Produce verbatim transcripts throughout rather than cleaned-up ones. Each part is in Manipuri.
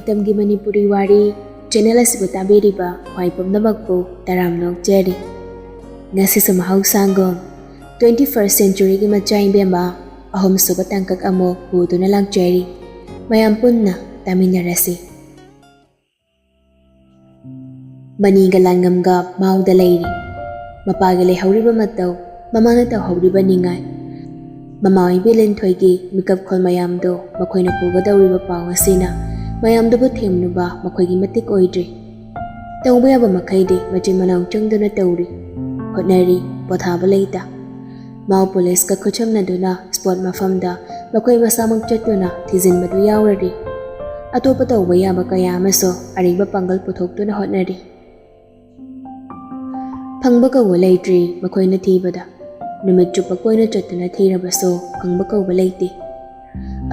ꯃꯇꯝꯒꯤ ꯃꯅꯤꯄꯨꯔꯤ ꯋꯥꯔꯤ ꯆꯦꯅꯦꯜ ꯑꯁꯤꯕꯨ ꯇꯥꯕꯤꯔꯤꯕ ꯈ꯭ꯋꯥꯏ ꯄꯨꯝꯅꯃꯛꯄꯨ ꯇꯔꯥꯝꯅ ꯑꯣꯛꯆꯔꯤ꯫ ꯉꯁꯤꯁꯨ ꯃꯍꯧꯁꯥꯒꯨꯝ twenty first centuryꯒꯤ ꯃꯆꯥ ꯏꯕꯦꯝꯃ ꯑꯍꯨꯝꯁꯨꯕ ꯇꯥꯡꯀꯛ ꯑꯃꯨꯛ ꯄꯨꯗꯨꯅ ꯂꯥꯛꯆꯔꯤ꯫ ꯃꯌꯥꯝ ꯄꯨꯟꯅ ꯇꯥꯃꯤꯟꯅꯔꯁꯤ꯫ ꯃꯅꯤꯒ ꯂꯥꯟꯉꯝꯒ ꯃꯥꯎꯗ ꯂꯩꯔꯤ꯫ ꯃꯄꯥꯒꯤ ꯂꯩꯍꯧꯔꯤꯕ ꯃꯇꯧ, ꯃꯃꯥꯅ ꯇꯧꯍꯧꯔꯤꯕ ꯅꯤꯡꯉꯥꯏ, ꯃꯃꯥ ꯑꯣꯏꯕꯤ ꯂꯤꯟꯊꯣꯏꯒꯤ ꯃꯤꯀꯞ ꯈꯣꯜ ꯃꯌꯥꯝꯗꯣ ꯃꯈꯣꯏꯅ ꯄꯨꯒꯗꯧꯔꯤꯕ ꯄꯥꯎ ꯑꯁꯤꯅ ꯃꯌꯥꯝꯗꯨꯕꯨ ꯊꯦꯝꯂꯨꯕ ꯃꯈꯣꯏꯒꯤ ꯃꯇꯤꯛ ꯑꯣꯏꯗ꯭ꯔꯤ꯫ ꯇꯧꯕ ꯌꯥꯕ ꯃꯈꯩꯗꯤ ꯃꯆꯤꯟ ꯃꯅꯥꯎ ꯆꯪꯗꯨꯅ ꯇꯧꯔꯤ, ꯍꯣꯠꯅꯔꯤ, ꯄꯣꯊꯥꯕ ꯂꯩꯇ꯫ ꯃꯥꯎ ꯄꯨꯂꯤꯁꯀ ꯈꯨꯠꯁꯝꯅꯗꯨꯅ ꯁ꯭ꯄꯣꯠ ꯃꯐꯝꯗ ꯃꯈꯣꯏ ꯃꯁꯥꯃꯛ ꯆꯠꯇꯨꯅ ꯊꯤꯖꯤꯟꯕꯗꯨ ꯌꯥꯎꯔꯔꯤ꯫ ꯑꯇꯣꯞꯄ ꯇꯧꯕ ꯌꯥꯕ ꯀꯌꯥ ꯑꯃꯁꯨ ꯑꯔꯩꯕ ꯄꯥꯡꯒꯜ ꯄꯨꯊꯣꯛꯇꯨꯅ ꯍꯣꯠꯅꯔꯤ꯫ ꯐꯪꯕ ꯀꯧꯕ ꯂꯩꯇ꯭ꯔꯤ ꯃꯈꯣꯏꯅ ꯊꯤꯕꯗ꯫ ꯅꯨꯃꯤꯠ ꯆꯨꯞꯄ ꯀꯣꯏꯅ ꯆꯠꯇꯨꯅ ꯊꯤꯔꯕꯁꯨ ꯐꯪꯕ ꯀꯧꯕ ꯂꯩꯇꯦ꯫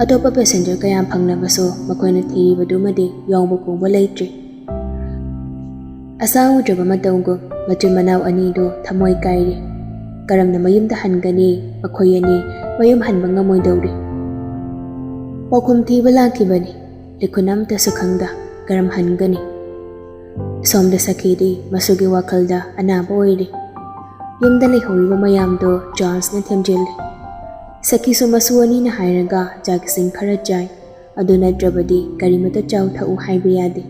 ꯑꯇꯣꯞꯄ ꯄꯦꯁꯦꯟꯖꯔ ꯀꯌꯥ ꯐꯪꯂꯕꯁꯨ ꯃꯈꯣꯏꯅ ꯊꯤꯔꯤꯕꯗꯨꯃꯗꯤ ꯌꯥꯎꯕ ꯀꯧꯕ ꯂꯩꯇ꯭ꯔꯤ꯫ ꯑꯁꯥ ꯎꯗ꯭ꯔꯕ ꯃꯇꯧꯒꯨꯝ ꯃꯆꯤꯟ ꯃꯅꯥꯎ ꯑꯅꯤꯗꯨ ꯊꯃꯣꯏ ꯀꯥꯏꯔꯤ꯫ ꯀꯔꯝꯅ ꯃꯌꯨꯝꯗ ꯍꯟꯒꯅꯤ? ꯃꯈꯣꯏ ꯑꯅꯤ ꯃꯌꯨꯝ ꯍꯟꯕ ꯉꯝꯃꯣꯏꯗꯧꯔꯤ꯫ ꯄꯥꯎꯈꯨꯝ ꯊꯤꯕ ꯂꯥꯛꯈꯤꯕꯅꯤ꯫ ꯂꯤꯈꯨꯟ ꯑꯃꯠꯇꯁꯨ ꯈꯪꯗ ꯀꯔꯝ ꯍꯟꯒꯅꯤ? ꯁꯣꯝꯗ ꯁꯈꯤꯗꯤ ꯃꯁꯨꯒꯤ ꯋꯥꯈꯜꯗ ꯑꯅꯥꯕ ꯑꯣꯏꯔꯤ꯫ ꯌꯨꯝꯗ ꯂꯩꯍꯧꯔꯤꯕ ꯃꯌꯥꯝꯗꯣ ꯖꯣꯟꯁꯅ ꯊꯦꯝꯖꯤꯜꯂꯤ꯫ ꯁꯈꯤꯁꯨ ꯃꯁꯨ ꯑꯅꯤꯅ ꯍꯥꯏꯔꯒ ꯆꯥꯛ ꯏꯁꯤꯡ ꯈꯔ ꯆꯥꯏ꯫ ꯑꯗꯨ ꯅꯠꯇ꯭ꯔꯕꯗꯤ ꯀꯔꯤꯃꯠꯇ ꯆꯥꯎ ꯊꯛꯎ ꯍꯥꯏꯕ ꯌꯥꯗꯦ꯫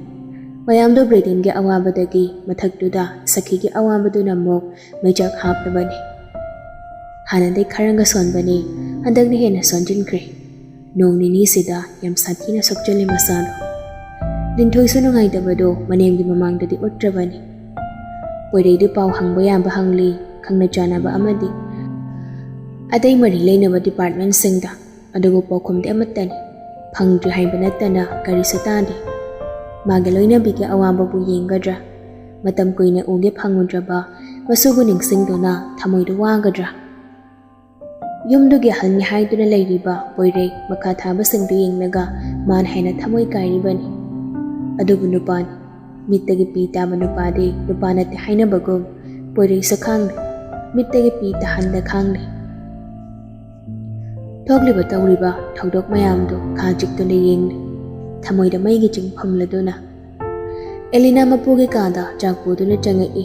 ꯃꯌꯥꯝꯗꯣ ꯕ꯭ꯔꯦꯗꯦꯟꯒꯤ ꯑꯋꯥꯕꯗꯒꯤ ꯃꯊꯛꯇꯨꯗ ꯁꯈꯤꯒꯤ ꯑꯋꯥꯕꯗꯨꯅ ꯑꯃꯨꯛ ꯃꯩꯆꯥꯛ ꯍꯥꯞꯂꯕꯅꯤ꯫ ꯍꯥꯟꯅꯗꯩ ꯈꯔꯒ ꯁꯣꯟꯕꯅꯤ, ꯍꯟꯗꯛꯅ ꯍꯦꯟꯅ ꯁꯣꯟꯖꯤꯟꯈ꯭ꯔꯦ꯫ ꯅꯣꯡ ꯅꯤꯅꯤꯁꯤꯗ ꯌꯥꯝ ꯁꯥꯊꯤꯅ ꯁꯣꯛꯆꯜꯂꯦ ꯃꯁꯥꯗꯣ꯫ ꯂꯤꯟꯊꯣꯏꯁꯨ ꯅꯨꯡꯉꯥꯏꯇꯕꯗꯣ ꯃꯅꯦꯝꯒꯤ ꯃꯃꯥꯡꯗꯗꯤ ꯎꯠꯇ꯭ꯔꯕꯅꯤ꯫ ꯄꯣꯏꯔꯩꯗꯤ ꯄꯥꯎ ꯍꯪꯕ ꯌꯥꯕ ꯍꯪꯂꯤ, ꯈꯪꯅ ꯆꯥꯟꯅꯕ ꯑꯃꯗꯤ ꯑꯇꯩ ꯃꯔꯤ ꯂꯩꯅꯕ ꯗꯤꯄꯥꯔꯠꯃꯦꯟꯁꯤꯡꯗ꯫ ꯑꯗꯨꯕꯨ ꯄꯥꯎꯈꯨꯝꯗꯤ ꯑꯃꯠꯇꯅꯤ꯫ ꯐꯪꯗ꯭ꯔꯤ ꯍꯥꯏꯕ ꯅꯠꯇꯅ ꯀꯔꯤꯁꯨ ꯇꯥꯗꯦ꯫ ꯃꯥꯒꯤ ꯂꯣꯏꯅꯕꯤꯒꯤ ꯑꯋꯥꯕꯕꯨ ꯌꯦꯡꯒꯗ꯭ꯔꯥ? ꯃꯇꯝ ꯀꯨꯏꯅ ꯎꯒꯦ ꯐꯪꯉꯨꯗ꯭ꯔꯕ ꯃꯁꯨꯕꯨ ꯅꯤꯡꯁꯤꯡꯗꯨꯅ ꯊꯃꯣꯏꯗꯨ ꯋꯥꯒꯗ꯭ꯔꯥ? ꯌꯨꯝꯗꯨꯒꯤ ꯑꯍꯜꯅꯤ ꯍꯥꯏꯗꯨꯅ ꯂꯩꯔꯤꯕ ꯄꯣꯏꯔꯩ ꯃꯈꯥ ꯊꯥꯕꯁꯤꯡꯗꯨ ꯌꯦꯡꯂꯒ ꯃꯥꯅ ꯍꯦꯟꯅ ꯊꯃꯣꯏ ꯀꯥꯏꯔꯤꯕꯅꯤ꯫ ꯑꯗꯨꯕꯨ ꯅꯨꯄꯥꯅꯤ꯫ ꯃꯤꯠꯇꯒꯤ ꯄꯤ ꯇꯥꯕ ꯅꯨꯄꯥꯗꯤ ꯅꯨꯄꯥ ꯅꯠꯇꯦ ꯍꯥꯏꯅꯕꯒꯨꯝ ꯄꯣꯏꯔꯩꯁꯨ ꯈꯥꯡꯂꯤ꯫ ꯃꯤꯠꯇꯒꯤ ꯄꯤ ꯇꯥꯍꯟꯗ ꯈꯥꯡꯂꯤ꯫ ꯊꯣꯛꯂꯤꯕ ꯇꯧꯔꯤꯕ ꯊꯧꯗꯣꯛ ꯃꯌꯥꯝꯗꯨ ꯈꯥ ꯆꯤꯛꯇꯨꯅ ꯌꯦꯡꯂꯤ꯫ ꯊꯃꯣꯏꯗ ꯃꯩꯒꯤ ꯆꯤꯡ ꯐꯨꯝꯂꯗꯨꯅ꯫ ꯑꯦꯂꯤꯅꯥ ꯃꯄꯨꯒꯤ ꯀꯥꯗ ꯆꯥꯛ ꯄꯨꯗꯨꯅ ꯆꯪꯉꯛꯏ꯫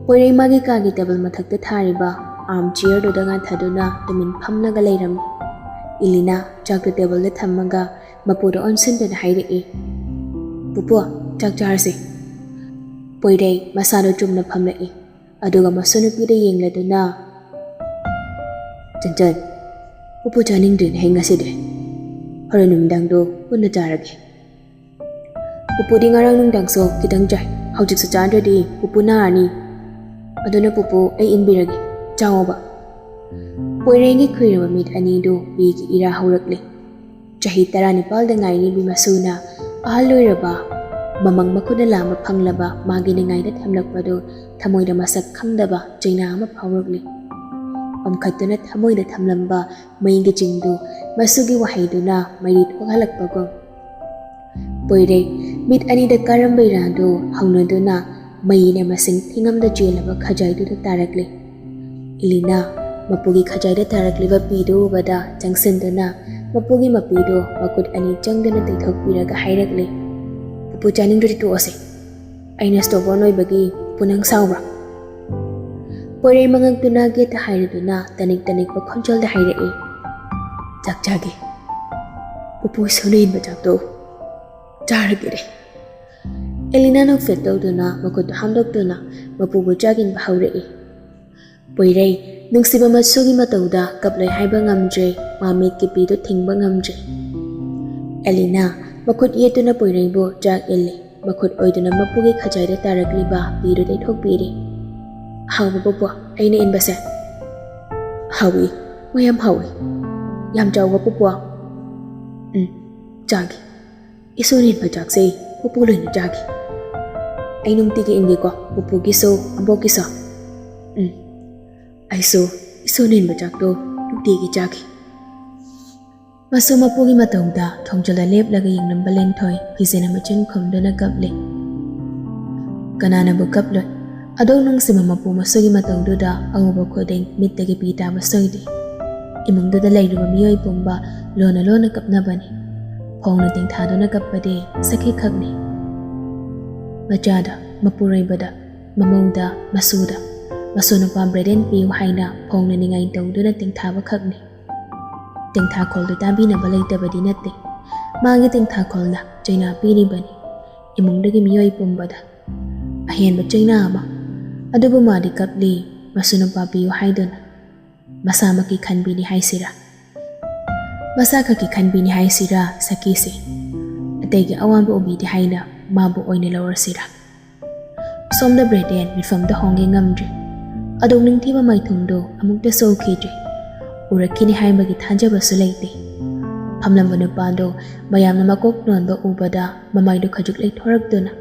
ꯄꯣꯏꯔꯩ ꯃꯥꯒꯤ ꯀꯥꯒꯤ ꯇꯦꯕꯜ ꯃꯊꯛꯇ ꯊꯥꯔꯤꯕ ꯑꯥꯔꯝ ꯆꯤꯌꯔꯗꯨꯗ ꯉꯥꯊꯗꯨꯅ ꯇꯨꯃꯤꯟ ꯐꯝꯂꯒ ꯂꯩꯔꯝꯃꯤ꯫ ꯑꯦꯂꯤꯅꯥ ꯆꯥꯛꯇꯨ ꯇꯦꯕꯜꯗ ꯊꯝꯃꯒ ꯃꯄꯨꯗ ꯑꯣꯟꯁꯤꯟꯗꯨꯅ ꯍꯥꯏꯔꯛꯏ, "ꯄꯨꯄꯨ, ꯆꯥꯛ ꯆꯥꯔꯁꯤ꯫" ꯄꯣꯏꯔꯩ ꯃꯁꯥꯗꯨ ꯆꯨꯝꯅ ꯐꯝꯂꯛꯏ꯫ ꯑꯗꯨꯒ ꯃꯁꯨ ꯅꯨꯄꯤꯗ ꯌꯦꯡꯂꯗꯨꯅ, "ꯆꯟꯆꯟ, ꯄꯨꯄꯨ ꯆꯥꯅꯤꯡꯗ꯭ꯔꯦꯅꯦ ꯉꯁꯤꯗꯤ꯫ ꯍꯣꯔꯦꯟ ꯅꯨꯃꯤꯗꯥꯡꯗꯣ ꯄꯨꯟꯅ ꯆꯥꯔꯒꯦ꯫ ꯄꯨꯄꯨꯗꯤ ꯉꯔꯥꯡ ꯅꯨꯡꯗꯥꯡꯁꯨ ꯈꯤꯇꯪ ꯆꯥꯏ꯫ ꯍꯧꯖꯤꯛꯁꯨ ꯆꯥꯗ꯭ꯔꯗꯤ ꯄꯨꯄꯨ ꯅꯥꯔꯅꯤ꯫ ꯑꯗꯨꯅ ꯄꯨꯄꯨ, ꯑꯩ ꯏꯟꯕꯤꯔꯒꯦ꯫ ꯆꯥꯎꯑꯣꯕ꯫" ꯄꯣꯏꯔꯩꯒꯤ ꯈꯨꯏꯔꯕ ꯃꯤꯠ ꯑꯅꯤꯗꯨ ꯄꯤꯒꯤ ꯏꯔꯥ ꯍꯧꯔꯛꯂꯦ꯫ ꯆꯍꯤ ꯇꯔꯥꯅꯤꯄꯥꯜꯗ ꯉꯥꯏꯔꯤꯕꯤ ꯃꯁꯨꯅ ꯑꯍꯜ ꯑꯣꯏꯔꯕ, ꯃꯃꯪ ꯃꯈꯨꯠꯅ ꯂꯥꯝꯕ ꯐꯪꯂꯕ ꯃꯥꯒꯤ ꯅꯤꯡꯉꯥꯏꯗ ꯊꯝꯂꯛꯄꯗꯨ ꯊꯃꯣꯏꯗ ꯃꯁꯛ ꯈꯪꯗꯕ ꯆꯩꯅꯥ ꯑꯃ ꯐꯥꯎꯔꯛꯂꯤ꯫ ꯄꯝꯈꯠꯇꯨꯅ ꯊꯃꯣꯏꯗ ꯊꯝꯂꯝꯕ ꯃꯩꯒꯤ ꯆꯤꯡꯗꯨ ꯃꯁꯨꯒꯤ ꯋꯥꯍꯩꯗꯨꯅ ꯃꯩꯔꯤ ꯊꯣꯛꯍꯜꯂꯛꯄꯒꯨꯝ꯫ ꯄꯣꯏꯔꯩ ꯃꯤꯠ ꯑꯅꯤꯗ ꯀꯥꯔꯝꯕ ꯏꯔꯥꯗꯨ ꯍꯧꯅꯗꯨꯅ ꯃꯩꯅ ꯃꯁꯤꯡ ꯊꯤꯉꯝꯗ ꯆꯦꯜꯂꯕ ꯈꯖꯥꯏꯗꯨꯗ ꯇꯥꯔꯛꯂꯤ꯫ ꯏꯂꯤꯅꯥ ꯃꯄꯨꯒꯤ ꯈꯖꯥꯏꯗ ꯇꯥꯔꯛꯂꯤꯕ ꯄꯤꯗꯨ ꯎꯕꯗ ꯆꯪꯁꯤꯟꯗꯨꯅ ꯃꯄꯨꯒꯤ ꯃꯄꯤꯗꯨ ꯃꯈꯨꯠ ꯑꯅꯤ ꯆꯪꯗꯨꯅ ꯇꯩꯊꯣꯛꯄꯤꯔꯒ ꯍꯥꯏꯔꯛꯂꯤ, "ꯄꯨꯄꯨ ꯆꯥꯅꯤꯡꯗ꯭ꯔꯗꯤ ꯇꯣꯛꯑꯁꯦ꯫ ꯑꯩꯅ stubborn ꯑꯣꯏꯕꯒꯤ ꯄꯨꯄꯨ ꯅꯪ ꯁꯥꯎꯕ꯭ꯔꯥ?" ꯄꯣꯏꯔꯩ ꯃꯉꯛꯇꯨꯅ ꯒꯦꯠꯇ ꯍꯥꯏꯔꯗꯨꯅ ꯇꯅꯤꯛ ꯇꯅꯤꯛꯄ ꯈꯣꯟꯖꯦꯜꯗ ꯍꯥꯏꯔꯛꯏ, "ꯆꯥꯛ ꯆꯥꯒꯦ꯫ ꯄꯨꯄꯨ ꯏꯁꯣꯔꯅ ꯏꯟꯕ ꯆꯥꯛꯇꯣ ꯆꯥꯔꯒꯦꯅꯦ꯫" ꯑꯦꯂꯤꯅꯥ ꯅꯣꯛꯐꯦꯠ ꯇꯧꯗꯨꯅ ꯃꯈꯨꯠꯇꯨ ꯍꯥꯝꯗꯣꯛꯇꯨꯅ ꯃꯄꯨꯕꯨ ꯆꯥꯛ ꯏꯟꯕ ꯍꯧꯔꯛꯏ꯫ ꯄꯣꯏꯔꯩ ꯅꯨꯡꯁꯤꯕ ꯃꯁꯨꯒꯤ ꯃꯇꯧꯗ ꯀꯞꯂꯣꯏ ꯍꯥꯏꯕ ꯉꯝꯗ꯭ꯔꯦ, ꯃꯃꯤꯠꯀꯤ ꯄꯤꯗꯨ ꯊꯤꯡꯕ ꯉꯝꯗ꯭ꯔꯦ꯫ ꯑꯦꯂꯤꯅꯥ ꯃꯈꯨꯠ ꯌꯦꯠꯇꯨꯅ ꯄꯣꯏꯔꯩꯕꯨ ꯆꯥꯛ ꯏꯜꯂꯤ, ꯃꯈꯨꯠ ꯑꯣꯏꯗꯨꯅ ꯃꯄꯨꯒꯤ ꯈꯖꯥꯏꯗ ꯇꯥꯔꯛꯂꯤꯕ ꯄꯤꯗꯨ ꯇꯩꯊꯣꯛꯄꯤꯔꯤ꯫ "ꯍꯥꯎꯕ ꯄꯨꯄꯨ, ꯑꯩꯅ ꯏꯟꯕꯁꯦ?" "ꯍꯥꯎꯏ, ꯃꯌꯥꯝ ꯍꯥꯎꯏ꯫ ꯌꯥꯝ ꯆꯥꯎꯕ ꯄꯨꯄꯨ?" "ꯎꯝ, ꯆꯥꯒꯦ꯫ ꯏꯁꯣꯔꯅ ꯏꯟꯕ ꯆꯥꯛꯁꯦ ꯄꯨꯄꯨ ꯂꯣꯏꯅ ꯆꯥꯒꯦ꯫ ꯑꯩ ꯅꯨꯡꯇꯤꯒꯤ ꯏꯟꯒꯦꯀꯣ, ꯄꯨꯄꯨꯒꯤꯁꯨ, ꯑꯕꯣꯛꯀꯤꯁꯨ꯫ ꯎꯝ, ꯑꯩꯁꯨ ꯏꯁꯣꯔꯅ ꯏꯟꯕ ꯆꯥꯛꯇꯣ ꯅꯨꯡꯇꯤꯒꯤ ꯆꯥꯒꯦ꯫" ꯃꯁꯨ ꯃꯄꯨꯒꯤ ꯃꯇꯧꯗ ꯊꯣꯡꯖꯤꯜꯂ ꯂꯦꯞꯂꯒ ꯌꯦꯡꯂꯝꯕ ꯂꯦꯟꯊꯣꯏ ꯐꯤꯖꯦꯅ ꯃꯆꯤꯟ ꯈꯨꯝꯗꯨꯅ ꯀꯞꯂꯤ꯫ ꯀꯅꯥꯅꯕꯨ ꯀꯞꯂꯣꯏ? ꯑꯗꯨꯛ ꯅꯨꯡꯁꯤꯕ ꯃꯄꯨ ꯃꯁꯨꯒꯤ ꯃꯇꯧꯗꯨꯗ ꯑꯎꯕ ꯈꯨꯗꯤꯡ ꯃꯤꯠꯇꯒꯤ ꯄꯤ ꯇꯥꯕ ꯁꯣꯏꯗꯦ꯫ ꯏꯃꯨꯡꯗꯨꯗ ꯂꯩꯔꯤꯕ ꯃꯤꯑꯣꯏ ꯄꯨꯝꯕ ꯂꯣꯟꯅ ꯂꯣꯟꯅ ꯀꯞꯅꯕꯅꯤ꯫ ꯐꯣꯡꯅ ꯇꯦꯡꯊꯥꯗꯨꯅ ꯀꯞꯄꯗꯤ ꯁꯈꯤ ꯈꯛꯅꯤ꯫ ꯃꯆꯥꯗ, ꯃꯄꯨꯔꯣꯏꯕꯗ, ꯃꯃꯧꯗ, ꯃꯁꯨꯗ, ꯃꯁꯨ ꯅꯨꯄꯥ ꯕ꯭ꯔꯦꯗꯦꯟ ꯄꯤꯌꯨ ꯍꯥꯏꯅ ꯐꯣꯡꯅ ꯅꯤꯡꯉꯥꯏ ꯇꯧꯗꯨꯅ ꯇꯦꯡꯊꯥꯕ ꯈꯛꯅꯤ꯫ ꯇꯦꯡꯊꯥꯈꯣꯜꯗꯨ ꯇꯥꯕꯤꯅꯕ ꯂꯩꯇꯕꯗꯤ ꯅꯠꯇꯦ꯫ ꯃꯥꯒꯤ ꯇꯦꯡꯊꯥꯈꯣꯜꯅ ꯆꯩꯅꯥ ꯄꯤꯔꯤꯕꯅꯤ꯫ ꯏꯃꯨꯡꯗꯒꯤ ꯃꯤꯑꯣꯏ ꯄꯨꯝꯕꯗ ꯑꯍꯦꯟꯕ ꯆꯩꯅꯥ ꯑꯃ꯫ ꯑꯗꯨꯕꯨ ꯃꯥꯗꯤ ꯀꯞꯂꯤ, ꯃꯁꯨ ꯅꯨꯄꯥ ꯄꯤꯌꯨ ꯍꯥꯏꯗꯨꯅ꯫ ꯃꯁꯥꯃꯛꯀꯤ ꯈꯟꯕꯤꯅꯤ ꯍꯥꯏꯁꯤꯔꯥ? ꯃꯁꯥ ꯈꯛꯀꯤ ꯈꯟꯕꯤꯅꯤ ꯍꯥꯏꯁꯤꯔꯥ, ꯁꯈꯤꯁꯦ? ꯑꯇꯩꯒꯤ ꯑꯋꯥꯕ ꯎꯕꯤꯗꯦ ꯍꯥꯏꯅ ꯃꯥꯕꯨ ꯑꯣꯏꯅ ꯂꯧꯔꯁꯤꯔꯥ? ꯁꯣꯝꯗ ꯕ꯭ꯔꯦꯗꯦꯟ ꯃꯤꯐꯝꯗ ꯍꯣꯡꯒꯦ ꯉꯝꯗ꯭ꯔꯤ꯫ ꯑꯗꯨꯛ ꯅꯤꯡꯊꯤꯕ ꯃꯥꯏꯊꯣꯡꯗꯣ ꯑꯃꯨꯛꯇꯁꯨ ꯎꯈꯤꯗ꯭ꯔꯤ꯫ ꯎꯔꯛꯈꯤꯅꯤ ꯍꯥꯏꯕꯒꯤ ꯊꯥꯖꯕꯁꯨ ꯂꯩꯇꯦ꯫ ꯐꯝꯂꯝꯕ ꯅꯨꯄꯥꯗꯣ ꯃꯌꯥꯝꯅ ꯃꯀꯣꯛ ꯅꯣꯟꯕ ꯎꯕꯗ ꯃꯃꯥꯏꯗꯨ ꯈꯖꯤꯛ ꯂꯩꯊꯣꯔꯛꯇꯨꯅ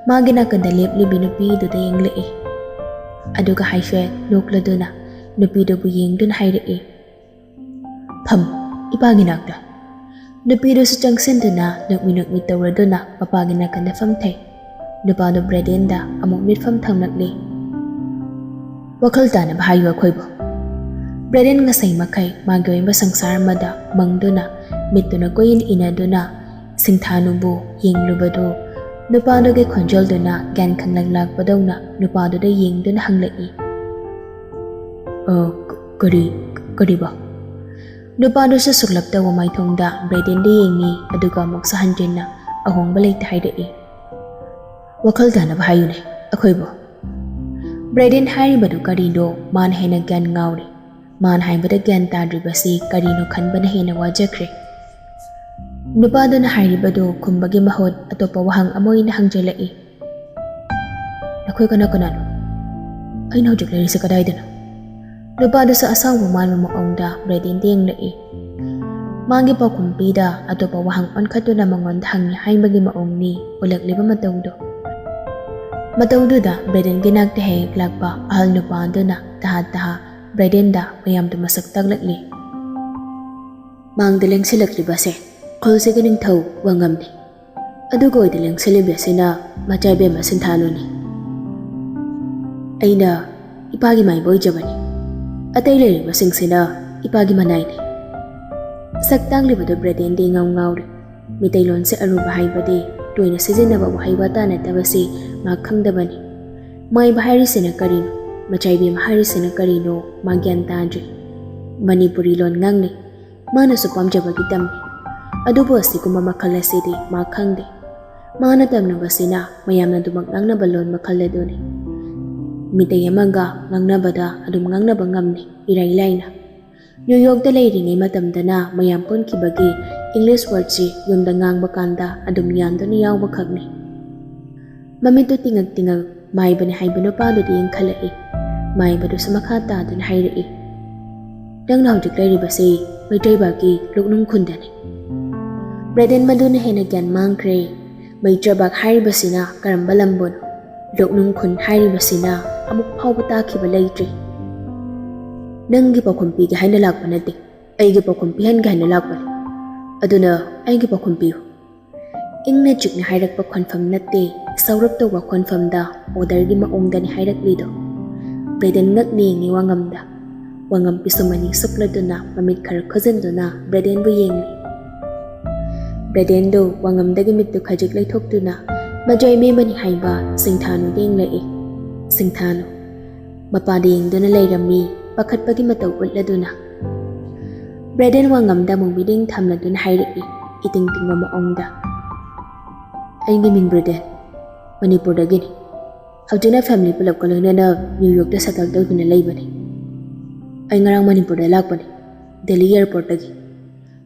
ꯃꯥꯒꯤ ꯅꯥꯀꯟꯗ ꯂꯦꯞꯂꯤꯕꯤ ꯅꯨꯄꯤꯗꯨꯗ ꯌꯦꯡꯂꯛꯏ꯫ ꯑꯗꯨꯒ ꯍꯥꯏꯐꯦꯠ ꯅꯣꯛꯂꯗꯨꯅ ꯅꯨꯄꯤꯗꯨꯕꯨ ꯌꯦꯡꯗꯨꯅ ꯍꯥꯏꯔꯛꯏ, "ꯐꯝ, ꯏꯄꯥꯒꯤ ꯅꯥꯛꯇ꯫" ꯅꯨꯄꯤꯗꯨꯁꯨ ꯆꯪꯁꯤꯟꯗꯨꯅ ꯅꯣꯛꯃꯤ ꯅꯣꯛꯃꯤ ꯇꯧꯔꯗꯨꯅ ꯃꯄꯥꯒꯤ ꯅꯥꯀꯟꯗ ꯐꯝꯊꯩ꯫ ꯅꯨꯄꯥꯗꯨ ꯕ꯭ꯔꯦꯗꯦꯟꯗ ꯑꯃꯨꯛ ꯃꯤꯠꯐꯝ ꯊꯝꯂꯛꯂꯤ꯫ "ꯋꯥꯈꯜ ꯇꯥꯅꯕ ꯍꯥꯏꯌꯨ ꯑꯩꯈꯣꯏꯕꯨ꯫" ꯕ꯭ꯔꯦꯗꯦꯟ ꯉꯁꯥꯏ ꯃꯈꯩ ꯃꯥꯒꯤ ꯑꯣꯏꯕ ꯁꯪꯁꯥꯔ ꯑꯃꯗ ꯃꯪꯗꯨꯅ, ꯃꯤꯠꯇꯨꯅ ꯀꯣꯏꯏꯟ ꯏꯟꯅꯗꯨꯅ ꯁꯤꯡꯊꯥꯅꯨꯕꯨ ꯌꯦꯡꯂꯨꯕꯗꯨ ꯅꯨꯄꯥꯗꯨꯒꯤ ꯈꯣꯟꯖꯦꯜꯗꯨꯅ ꯒ꯭ꯌꯥꯟ ꯈꯪꯂꯛ ꯂꯥꯛꯄꯗꯧꯅ ꯅꯨꯄꯥꯗꯨꯗ ꯌꯦꯡꯗꯨꯅ ꯍꯪꯂꯛꯏ꯫ "ꯑ, ꯀ-, ꯀꯔꯤ, ꯀꯔꯤꯕ?" ꯅꯨꯄꯥꯗꯨꯁꯨ ꯁꯨꯛꯂꯞ ꯇꯧꯕ ꯃꯥꯏꯊꯣꯡꯗ ꯕ꯭ꯔꯦꯗꯦꯟꯗ ꯌꯦꯡꯉꯤ, ꯑꯗꯨꯒ ꯑꯃꯨꯛꯁꯨ ꯍꯟꯖꯤꯟꯅ ꯑꯍꯣꯡꯕ ꯂꯩꯇ ꯍꯥꯏꯔꯛꯏ꯫ "ꯋꯥꯈꯜ ꯇꯥꯅꯕ ꯍꯥꯏꯌꯨꯅꯦ ꯑꯩꯈꯣꯏꯕꯨ꯫" ꯕ꯭ꯔꯦꯗꯦꯟ ꯍꯥꯏꯔꯤꯕꯗꯨ ꯀꯔꯤꯅꯣ ꯃꯥꯅ ꯍꯦꯟꯅ ꯒ꯭ꯌꯥꯟ ꯉꯥꯎꯔꯤ꯫ ꯃꯥꯅ ꯍꯥꯏꯕꯗ ꯒ꯭ꯌꯥꯟ ꯇꯥꯗ꯭ꯔꯤꯕꯁꯤ ꯀꯔꯤꯅꯣ ꯈꯟꯕꯅ ꯍꯦꯟꯅ ꯋꯥꯖꯈ꯭ꯔꯦ꯫ ꯅꯨꯄꯥꯗꯨꯅ ꯍꯥꯏꯔꯤꯕꯗꯨ ꯈꯨꯝꯕꯒꯤ ꯃꯍꯨꯠ ꯑꯇꯣꯞꯄ ꯋꯥꯍꯪ ꯑꯃ ꯑꯣꯏꯅ ꯍꯪꯖꯜꯂꯛꯏ꯫ "ꯅꯈꯣꯏ ꯀꯅꯥ ꯀꯅꯥꯅꯣ? ꯑꯩꯅ ꯍꯧꯖꯤꯛ ꯂꯩꯔꯤꯁꯦ ꯀꯗꯥꯏꯗꯅꯣ?" ꯅꯨꯄꯥꯗꯨꯁꯨ ꯑꯁꯥꯎꯕ ꯃꯥꯟꯕ ꯃꯑꯣꯡꯗ ꯕ꯭ꯔꯦꯗꯦꯟꯗ ꯌꯦꯡꯂꯛꯏ꯫ ꯃꯥꯒꯤ ꯄꯥꯎꯈꯨꯝ ꯄꯤꯗ ꯑꯇꯣꯞꯄ ꯋꯥꯍꯪ ꯑꯣꯟꯈꯠꯇꯨꯅ ꯃꯉꯣꯟꯗ ꯍꯪꯉꯤ ꯍꯥꯏꯕꯒꯤ ꯃꯑꯣꯡꯅꯤ ꯎꯠꯂꯛꯂꯤꯕ ꯃꯇꯧꯗꯨ꯫ ꯃꯇꯧꯗꯨꯗ ꯕ꯭ꯔꯦꯗꯦꯟꯒꯤ ꯅꯥꯛꯇ ꯍꯦꯛ ꯍꯦꯛ ꯂꯥꯛꯄ ꯑꯍꯜ ꯅꯨꯄꯥ ꯑꯗꯨꯅ ꯇꯍꯥ ꯇꯍꯥ ꯕ꯭ꯔꯦꯗꯦꯟꯗ ꯃꯌꯥꯝꯗꯨ ꯃꯁꯛ ꯇꯥꯛꯂꯛꯂꯤ꯫ "ꯃꯥꯡꯗ ꯂꯦꯡꯁꯤꯜꯂꯛꯂꯤꯕꯁꯦ ꯈꯨꯜꯁꯤꯒꯤ ꯅꯤꯡꯊꯧ ꯋꯥꯉꯝꯅꯤ꯫ ꯑꯗꯨꯒ ꯑꯣꯏꯗ ꯂꯦꯡꯁꯤꯜꯂꯤꯕꯁꯤꯅ ꯃꯆꯥ ꯏꯕꯦꯝꯃ ꯁꯤꯟꯊꯥꯂꯨꯅꯤ꯫ ꯑꯩꯅ ꯏꯄꯥꯒꯤ ꯃꯥꯏꯕ ꯑꯣꯏꯖꯕꯅꯤ꯫ ꯑꯇꯩ ꯂꯩꯔꯤꯕꯁꯤꯡꯁꯤꯅ ꯏꯄꯥꯒꯤ ꯃꯅꯥꯏꯅꯤ꯫" ꯁꯛ ꯇꯥꯛꯂꯤꯕꯗꯨ ꯕ꯭ꯔꯦꯗꯦꯟꯗꯤ ꯏꯉꯥꯎ ꯉꯥꯎꯔꯤ꯫ ꯃꯤꯇꯩꯂꯣꯟꯁꯦ ꯑꯔꯨꯕ ꯍꯥꯏꯕꯗꯤ ꯇꯣꯏꯅ ꯁꯤꯖꯤꯟꯅꯕ ꯋꯥꯍꯩ ꯋꯥꯇꯥ ꯅꯠꯇꯕꯁꯤ ꯃꯥ ꯈꯪꯗꯕꯅꯤ꯫ ꯃꯥꯏꯕ ꯍꯥꯏꯔꯤꯁꯤꯅ ꯀꯔꯤꯅꯣ, ꯃꯆꯥꯏꯕꯦꯝꯃ ꯍꯥꯏꯔꯤꯁꯤꯅ ꯀꯔꯤꯅꯣ ꯃꯥ ꯒ꯭ꯌꯥꯟ ꯇꯥꯗ꯭ꯔꯤ꯫ ꯃꯅꯤꯄꯨꯔꯤ ꯂꯣꯟ ꯉꯥꯡꯅꯩ, ꯃꯥꯅꯁꯨ ꯄꯥꯝꯖꯕꯒꯤ ꯇꯝꯃꯤ꯫ ꯑꯗꯨꯕꯨ ꯑꯁꯤꯒꯨꯝꯕ ꯃꯈꯜ ꯑꯁꯤꯗꯤ ꯃꯥ ꯈꯪꯗꯦ꯫ ꯃꯥꯅ ꯇꯝꯂꯨꯕꯁꯤꯅ ꯃꯌꯥꯝꯅ ꯑꯗꯨꯃꯛ ꯉꯥꯡꯅꯕ ꯂꯣꯟ ꯃꯈꯜ ꯑꯗꯨꯅꯤ꯫ ꯃꯤꯇꯩ ꯑꯃꯒ ꯉꯥꯡꯅꯕꯗ ꯑꯗꯨꯝ ꯉꯥꯡꯅꯕ ꯉꯝꯃꯤ ꯏꯔꯥꯏ ꯂꯥꯏꯅ꯫ ꯅ꯭ꯌꯨ ꯌꯣꯔꯛꯇ ꯂꯩꯔꯤꯉꯩ ꯃꯇꯝꯗꯅ ꯃꯌꯥꯝ ꯄꯨꯟꯈꯤꯕꯒꯤ ꯏꯪꯂꯤꯁ ꯋꯥꯔꯗꯁꯤ ꯌꯨꯝꯗ ꯉꯥꯡꯕ ꯀꯥꯟꯗ ꯑꯗꯨꯝ ꯌꯥꯟꯗꯨꯅ ꯌꯥꯎꯕ ꯈꯛꯅꯤ꯫ ꯃꯃꯤꯠꯇꯨ ꯇꯤꯡꯉꯛ ꯇꯤꯡꯉꯛ ꯃꯥꯏꯕꯅꯤ ꯍꯥꯏꯕ ꯅꯨꯄꯥꯗꯨꯗ ꯌꯦꯡꯈꯠꯂꯛꯏ꯫ ꯃꯥꯏꯕꯗꯨꯁꯨ ꯃꯈꯥ ꯇꯥꯗꯨꯅ ꯍꯥꯏꯔꯛꯏ, "ꯅꯪꯅ ꯍꯧꯖꯤꯛ ꯂꯩꯔꯤꯕꯁꯤ ꯃꯩꯇ꯭ꯔꯩꯕꯥꯛꯀꯤ ꯂꯣꯛꯅꯨꯡ ꯈꯨꯟꯗꯅꯤ꯫" ꯕ꯭ꯔꯦꯗꯦꯟ ꯃꯗꯨꯅ ꯍꯦꯟꯅ ꯒ꯭ꯌꯥꯟ ꯃꯥꯡꯈ꯭ꯔꯦ꯫ ꯃꯩꯇ꯭ꯔꯩꯕꯥꯛ ꯍꯥꯏꯔꯤꯕꯁꯤꯅ ꯀꯔꯝꯕ ꯂꯝꯕꯨꯅꯣ? ꯂꯣꯛꯅꯨꯡ ꯈꯨꯟ ꯍꯥꯏꯔꯤꯕꯁꯤꯅ ꯑꯃꯨꯛ ꯐꯥꯎꯕ ꯇꯥꯈꯤꯕ ꯂꯩꯇ꯭ꯔꯤ꯫ "ꯅꯪꯒꯤ ꯄꯥꯎꯈꯨꯝ ꯄꯤꯒꯦ ꯍꯥꯏꯅ ꯂꯥꯛꯄ ꯅꯠꯇꯦ, ꯑꯩꯒꯤ ꯄꯥꯎꯈꯨꯝ ꯄꯤꯍꯟꯒꯦ ꯍꯥꯏꯅ ꯂꯥꯛꯄꯅꯤ꯫ ꯑꯗꯨꯅ ꯑꯩꯒꯤ ꯄꯥꯎꯈꯨꯝ ꯄꯤꯌꯨ꯫" ꯏꯪꯅ ꯆꯤꯛꯅ ꯍꯥꯏꯔꯛꯄ ꯈꯣꯟꯐꯝ ꯅꯠꯇꯦ, ꯁꯧꯔꯞ ꯇꯧꯕ ꯈꯣꯟꯐꯝꯗ ꯑꯣꯔꯗꯔꯒꯤ ꯃꯑꯣꯡꯗꯅꯤ ꯍꯥꯏꯔꯛꯂꯤꯗꯣ꯫ ꯕ꯭ꯔꯦꯗꯦꯟ ꯉꯛꯅ ꯌꯦꯡꯉꯤ ꯋꯥꯉꯝꯗ꯫ ꯋꯥꯉꯝ ꯄꯤꯁꯨꯝ ꯑꯅꯤ ꯁꯨꯛꯂꯗꯨꯅ ꯃꯃꯤꯠ ꯈꯔ ꯈꯨꯖꯤꯟꯗꯨꯅ ꯕ꯭ꯔꯦꯗꯦꯟꯕꯨ ꯌꯦꯡꯂꯤ꯫ ꯕ꯭ꯔꯦꯗꯦꯟꯗꯨ ꯋꯥꯉꯝꯗꯒꯤ ꯃꯤꯠꯇꯨ ꯈꯖꯤꯛ ꯂꯩꯊꯣꯛꯇꯨꯅ ꯃꯖꯥꯏ ꯃꯦꯝꯃꯅꯤ ꯍꯥꯏꯕ ꯁꯤꯡꯊꯥꯅꯨꯗ ꯌꯦꯡꯂꯛꯏ꯫ ꯁꯤꯡꯊꯥꯅꯨ ꯃꯄꯥꯗ ꯌꯦꯡꯗꯨꯅ ꯂꯩꯔꯝꯃꯤ, ꯄꯥꯈꯠꯄꯒꯤ ꯃꯇꯧ ꯎꯠꯂꯗꯨꯅ꯫ ꯕ꯭ꯔꯦꯗꯦꯟ ꯋꯥꯉꯝꯗ ꯑꯃꯨꯛ ꯃꯤꯠꯌꯦꯡ ꯊꯝꯂꯗꯨꯅ ꯍꯥꯏꯔꯛꯏ, ꯏꯇꯤꯡ ꯇꯤꯡꯕ ꯃꯑꯣꯡꯗ, "ꯑꯩꯒꯤ ꯃꯤꯡ ꯕ꯭ꯔꯦꯗꯦꯟ, ꯃꯅꯤꯄꯨꯔꯗꯒꯤꯅꯤ꯫ ꯍꯧꯖꯤꯛꯅ ꯐꯦꯃꯤꯂꯤ ꯄꯨꯂꯞꯀ ꯂꯣꯏꯅꯅ ꯅ꯭ꯌꯨ ꯌꯣꯔꯛꯇ ꯁꯦꯇꯜ ꯇꯧꯗꯨꯅ ꯂꯩꯕꯅꯤ꯫ ꯑꯩ ꯉꯔꯥꯡ ꯃꯅꯤꯄꯨꯔꯗ ꯂꯥꯛꯄꯅꯤ, ꯗꯦꯜꯂꯤ ꯑꯦꯌꯔꯄꯣꯔꯠꯇꯒꯤ꯫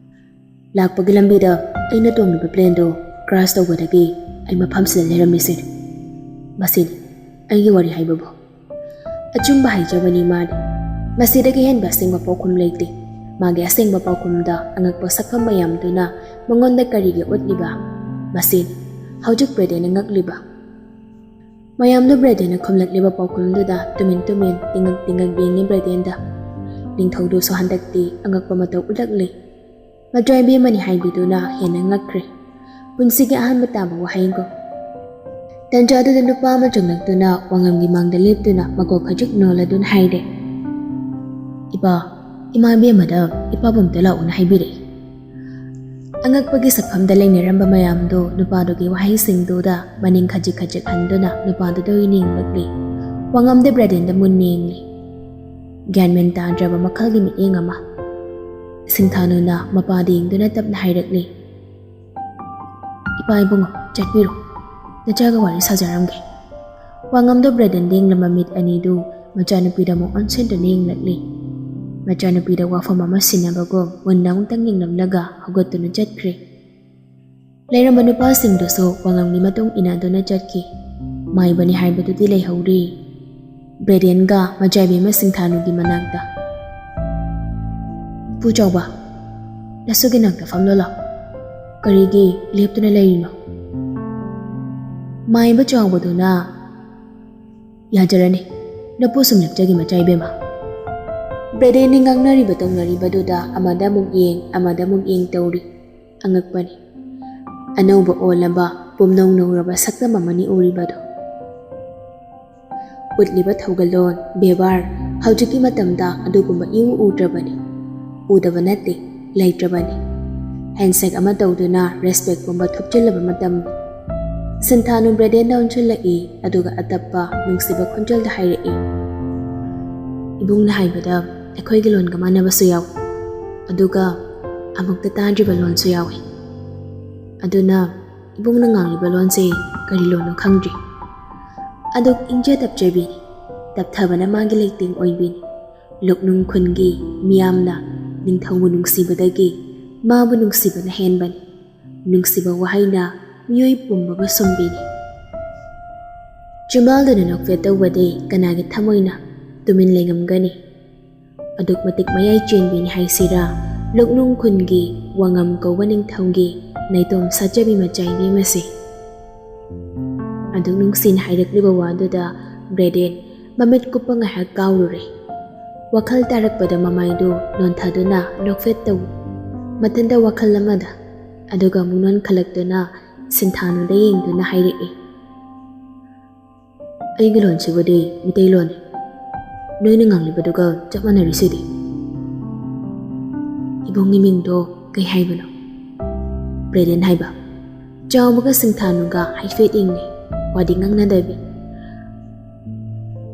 ꯂꯥꯛꯄꯒꯤ ꯂꯝꯕꯤꯗ ꯑꯩꯅ ꯇꯣꯡꯂꯤꯕ ꯄ꯭ꯂꯦꯟꯗꯣ ꯀ꯭ꯔꯥꯁ ꯇꯧꯕꯗꯒꯤ ꯑꯩ ꯃꯐꯝꯁꯤꯗ ꯂꯩꯔꯝꯃꯤꯁꯤꯅꯤ꯫ ꯃꯁꯤꯅꯤ ꯑꯩꯒꯤ ꯋꯥꯔꯤ ꯍꯥꯏꯕꯕꯨ꯫" ꯑꯆꯨꯝꯕ ꯍꯥꯏꯖꯕꯅꯤ ꯃꯥꯅꯤ꯫ ꯃꯁꯤꯗꯒꯤ ꯍꯦꯟꯕ ꯑꯁꯦꯡꯕ ꯄꯥꯎꯈꯨꯝ ꯂꯩꯇꯦ꯫ ꯃꯥꯒꯤ ꯑꯁꯦꯡꯕ ꯄꯥꯎꯈꯨꯝꯗ ꯑꯉꯛꯄ ꯁꯛꯐꯝ ꯃꯌꯥꯝꯗꯨꯅ ꯃꯉꯣꯟꯗ ꯀꯔꯤꯒꯤ ꯎꯠꯂꯤꯕ? ꯃꯁꯤꯅꯤ ꯍꯧꯖꯤꯛ ꯕ꯭ꯔꯦꯗꯦꯟꯅ ꯉꯛꯂꯤꯕ꯫ ꯃꯌꯥꯝꯗꯨ ꯕ꯭ꯔꯦꯗꯦꯟꯅ ꯈꯨꯝꯂꯛꯂꯤꯕ ꯄꯥꯎꯈꯨꯝꯗꯨꯗ ꯇꯨꯃꯤꯟ ꯇꯨꯃꯤꯟ ꯇꯤꯡꯉꯛ ꯇꯤꯡꯉꯛ ꯌꯦꯡꯉꯤ ꯕ꯭ꯔꯦꯗꯦꯟꯗ꯫ ꯅꯤꯡꯊꯧꯗꯨꯁꯨ ꯍꯟꯗꯛꯇꯤ ꯑꯉꯛꯄ ꯃꯇꯧ ꯎꯠꯂꯛꯂꯤ꯫ ꯃꯆꯥꯏꯕꯦꯝꯃꯅꯤ ꯍꯥꯏꯕꯤꯗꯨꯅ ꯍꯦꯟꯅ ꯉꯛꯈ꯭ꯔꯦ꯫ ꯄꯨꯟꯁꯤꯒꯤ ꯑꯍꯥꯟꯕ ꯇꯥꯕ ꯋꯥꯍꯩꯒꯨꯝ꯫ ꯇꯟꯖꯥꯗꯨꯗ ꯅꯨꯄꯥ ꯑꯃ ꯆꯪꯂꯛꯇꯨꯅ ꯋꯥꯉꯝꯒꯤ ꯃꯥꯡꯗ ꯂꯦꯞꯇꯨꯅ ꯃꯀꯣꯛ ꯈꯖꯤꯛ ꯅꯣꯜꯂꯗꯨꯅ ꯍꯥꯏꯔꯦ, "ꯏꯄꯥ, ꯏꯃꯥ ꯏꯕꯦꯝꯃꯗ ꯏꯄꯥꯕꯨ ꯑꯝꯇ ꯂꯥꯛꯎꯅ ꯍꯥꯏꯕꯤꯔꯛꯏ꯫" ꯑꯉꯛꯄꯒꯤ ꯁꯛꯐꯝꯗ ꯂꯩꯅꯔꯝꯕ ꯃꯌꯥꯝꯗꯨ ꯅꯨꯄꯥꯗꯨꯒꯤ ꯋꯥꯍꯩꯁꯤꯡꯗꯨꯗ ꯃꯅꯤꯡ ꯈꯖꯤꯛ ꯈꯖꯤꯛ ꯍꯟꯗꯨꯅ ꯅꯨꯄꯥꯗꯨꯗ ꯑꯣꯏꯅ ꯌꯦꯡꯂꯛꯂꯤ꯫ ꯋꯥꯉꯝꯗ ꯕ꯭ꯔꯦꯗꯦꯟꯗ ꯃꯨꯟꯅ ꯌꯦꯡꯂꯤ꯫ ꯒ꯭ꯌꯥꯟ ꯃꯦꯟ ꯇꯥꯗ꯭ꯔꯕ ꯃꯈꯜꯒꯤ ꯃꯤꯠꯌꯦꯡ ꯑꯃ꯫ ꯁꯤꯡꯊꯥꯅꯨꯅ ꯃꯄꯥꯗ ꯌꯦꯡꯗꯨꯅ ꯇꯞꯅ ꯍꯥꯏꯔꯛꯂꯤ, "ꯏꯄꯥ ꯏꯕꯨꯡꯉꯣ, ꯆꯠꯄꯤꯔꯣ꯫ ꯅꯆꯥꯒ ꯋꯥꯔꯤ ꯁꯥꯖꯔꯝꯒꯦ꯫" ꯋꯥꯉꯝꯗ ꯕ꯭ꯔꯦꯗꯦꯟꯗ ꯌꯦꯡꯂꯝꯕ ꯃꯤꯠ ꯑꯅꯤꯗꯨ ꯃꯆꯥꯅꯨꯄꯤꯗ ꯑꯃꯨꯛ ꯑꯣꯟꯁꯤꯟꯗꯨꯅ ꯌꯦꯡꯂꯛꯂꯤ꯫ ꯃꯆꯥꯅꯨꯄꯤꯗ ꯋꯥꯐꯝ ꯑꯃ ꯁꯤꯟꯅꯕꯒꯨꯝ ꯃꯨꯟꯅ ꯑꯃꯨꯛꯇꯪ ꯌꯦꯡꯂꯝꯂꯒ ꯍꯧꯒꯠꯇꯨꯅ ꯆꯠꯈ꯭ꯔꯦ꯫ ꯂꯩꯔꯝꯕ ꯅꯨꯄꯥꯁꯤꯡꯗꯨꯁꯨ ꯋꯥꯉꯝꯒꯤ ꯃꯇꯨꯡ ꯏꯟꯅꯗꯨꯅ ꯆꯠꯈꯤ꯫ ꯃꯥꯏꯕꯅꯤ ꯍꯥꯏꯕꯗꯨꯗꯤ ꯂꯩꯍꯧꯔꯤ꯫ ꯕ꯭ꯔꯦꯗꯦꯟꯒ ꯃꯆꯥꯏꯕꯤ ꯑꯃ ꯁꯤꯡꯊꯥꯅꯨꯒꯤ ꯃꯅꯥꯛꯇ, "ꯏꯄꯨ ꯆꯥꯎꯕ, ꯅꯁꯨꯒꯤ ꯅꯥꯛꯇ ꯐꯝꯂꯣ ꯂꯥꯎ꯫ ꯀꯔꯤꯒꯤ ꯂꯦꯞꯇꯨꯅ ꯂꯩꯔꯤꯅꯣ?" ꯃꯥꯏꯕ ꯆꯥꯎꯕꯗꯨꯅ, "ꯌꯥꯖꯔꯅꯤ, ꯅꯄꯨ ꯁꯨꯝ ꯂꯦꯞꯆꯒꯦ ꯃꯆꯥ ꯏꯕꯦꯝꯃ꯫" ꯕ꯭ꯔꯦꯗꯦꯟꯅꯤ ꯉꯥꯡꯅꯔꯤꯕ ꯇꯧꯅꯔꯤꯕꯗꯨꯗ ꯑꯃꯗ ꯑꯃꯨꯛ ꯌꯦꯡ, ꯑꯃꯗ ꯑꯃꯨꯛ ꯌꯦꯡ ꯇꯧꯔꯤ꯫ ꯑꯉꯛꯄꯅꯤ꯫ ꯑꯅꯧꯕ ꯑꯣꯜꯂꯕ, ꯄꯨꯝꯅꯧ ꯅꯧꯔꯕ ꯁꯛꯇꯝ ꯑꯃꯅꯤ ꯎꯔꯤꯕꯗꯣ꯫ ꯎꯠꯂꯤꯕ ꯊꯧꯒꯜꯂꯣꯟ, ꯕꯦꯕꯥꯔ, ꯍꯧꯖꯤꯛꯀꯤ ꯃꯇꯝꯗ ꯑꯗꯨꯒꯨꯝꯕ ꯏꯎ ꯎꯗ꯭ꯔꯕꯅꯤ꯫ ꯎꯗꯕ ꯅꯠꯇꯦ, ꯂꯩꯇ꯭ꯔꯕꯅꯤ꯫ ꯍꯦꯟꯁꯦꯛ ꯑꯃ ꯇꯧꯗꯨꯅ ꯔꯦꯁꯄꯦꯛꯀꯨꯝꯕ ꯊꯨꯞꯆꯤꯜꯂꯕ ꯃꯇꯝ꯫ ꯁꯤꯟꯊꯥꯅꯨ ꯕ꯭ꯔꯦꯗꯦꯟꯗ ꯑꯣꯟꯁꯤꯜꯂꯛꯏ, ꯑꯗꯨꯒ ꯑꯇꯞꯄ ꯅꯨꯡꯁꯤꯕ ꯈꯣꯟꯖꯦꯜꯗ ꯍꯥꯏꯔꯛꯏ, "ꯏꯕꯨꯡꯅ ꯍꯥꯏꯕꯗ ꯑꯩꯈꯣꯏꯒꯤ ꯂꯣꯟꯒ ꯃꯥꯟꯅꯕꯁꯨ ꯌꯥꯎꯏ, ꯑꯗꯨꯒ ꯑꯃꯨꯛꯇ ꯇꯥꯗ꯭ꯔꯤꯕ ꯂꯣꯟꯁꯨ ꯌꯥꯎꯏ꯫ ꯑꯗꯨꯅ ꯏꯕꯨꯡꯅ ꯉꯥꯡꯂꯤꯕ ꯂꯣꯟꯁꯦ ꯀꯔꯤ ꯂꯣꯟꯅꯣ ꯈꯪꯗ꯭ꯔꯤ꯫ ꯑꯗꯨꯛ ꯏꯪꯖ ꯇꯞꯆꯕꯤꯅꯤ, ꯇꯞꯊꯕꯅ ꯃꯥꯒꯤ ꯂꯩꯇꯦꯡ ꯑꯣꯏꯕꯤꯅꯤ꯫ ꯂꯨꯛꯅꯨꯡ ꯈꯨꯟꯒꯤ ꯃꯤꯌꯥꯝꯅ ꯅꯤꯡꯊꯧꯕꯨ ꯅꯨꯡꯁꯤꯕꯗꯒꯤ ꯃꯥꯕꯨ ꯅꯨꯡꯁꯤꯕꯅ ꯍꯦꯟꯕꯅꯤ꯫ ꯅꯨꯡꯁꯤꯕ ꯋꯥꯍꯩꯅ ꯃꯤꯑꯣꯏ ꯄꯨꯝꯕꯕꯨ ꯁꯨꯝꯕꯤꯅꯤ꯫ ꯆꯤꯝꯕꯥꯜꯗꯨꯅ ꯅꯣꯛꯐꯦꯠ ꯇꯧꯕꯗꯤ ꯀꯅꯥꯒꯤ ꯊꯃꯣꯏꯅ ꯇꯨꯃꯤꯟ ꯂꯩꯉꯝꯒꯅꯤ?" ꯑꯗꯨꯛ ꯃꯇꯤꯛ ꯃꯌꯥꯏ ꯆꯦꯟꯕꯤꯅꯤ ꯍꯥꯏꯁꯤꯔꯥ, ꯂꯨꯛꯅꯨꯡ ꯈꯨꯟꯒꯤ ꯋꯥꯉꯝ ꯀꯧꯕ ꯅꯤꯡꯊꯧꯒꯤ ꯅꯥꯏꯇꯣꯝ ꯁꯥꯠꯆꯕꯤ ꯃꯆꯥ ꯏꯕꯦꯝ ꯑꯁꯤ꯫ ꯑꯗꯨꯛ ꯅꯨꯡꯁꯤꯅ ꯍꯥꯏꯔꯛꯂꯤꯕ ꯋꯥꯗꯨꯗ ꯕ꯭ꯔꯦꯗꯦꯟ ꯃꯃꯤꯠ ꯀꯨꯞꯄ ꯉꯥꯏꯍꯥꯛ ꯀꯥꯎꯔꯨꯔꯦ꯫ ꯋꯥꯈꯜ ꯇꯥꯔꯛꯄꯗ ꯃꯃꯥꯏꯗꯨ ꯅꯣꯟꯊꯗꯨꯅ ꯅꯣꯛꯐꯦꯠ ꯇꯧꯏ꯫ ꯃꯊꯟꯇ ꯋꯥꯈꯜ ꯑꯃꯗ, ꯑꯗꯨꯒ ꯑꯃꯨꯛ ꯅꯣꯟꯈꯠꯂꯛꯇꯨꯅ ꯁꯤꯟꯊꯥꯅꯨꯗ ꯌꯦꯡꯗꯨꯅ ꯍꯥꯏꯔꯛꯏ, "ꯑꯩꯒꯤ ꯂꯣꯟꯁꯤꯕꯨꯗꯤ ꯃꯤꯇꯩꯂꯣꯟꯅꯤ꯫ ꯅꯣꯏꯅ ꯉꯥꯡꯂꯤꯕꯗꯨꯒ ꯆꯞ ꯃꯥꯟꯅꯔꯤꯁꯤꯗꯤ꯫ ꯏꯕꯨꯡꯒꯤ ꯃꯤꯡꯗꯣ ꯀꯩ ꯍꯥꯏꯕꯅꯣ?" ꯕ꯭ꯔꯦꯗꯦꯟ ꯍꯥꯏꯕ꯫ ꯆꯥꯎꯕꯒ ꯁꯤꯡꯊꯥꯅꯨꯒ ꯍꯥꯏꯐꯦꯠ ꯌꯦꯡꯅꯩ, ꯋꯥꯗꯤ ꯉꯥꯡꯅꯗꯕꯤ꯫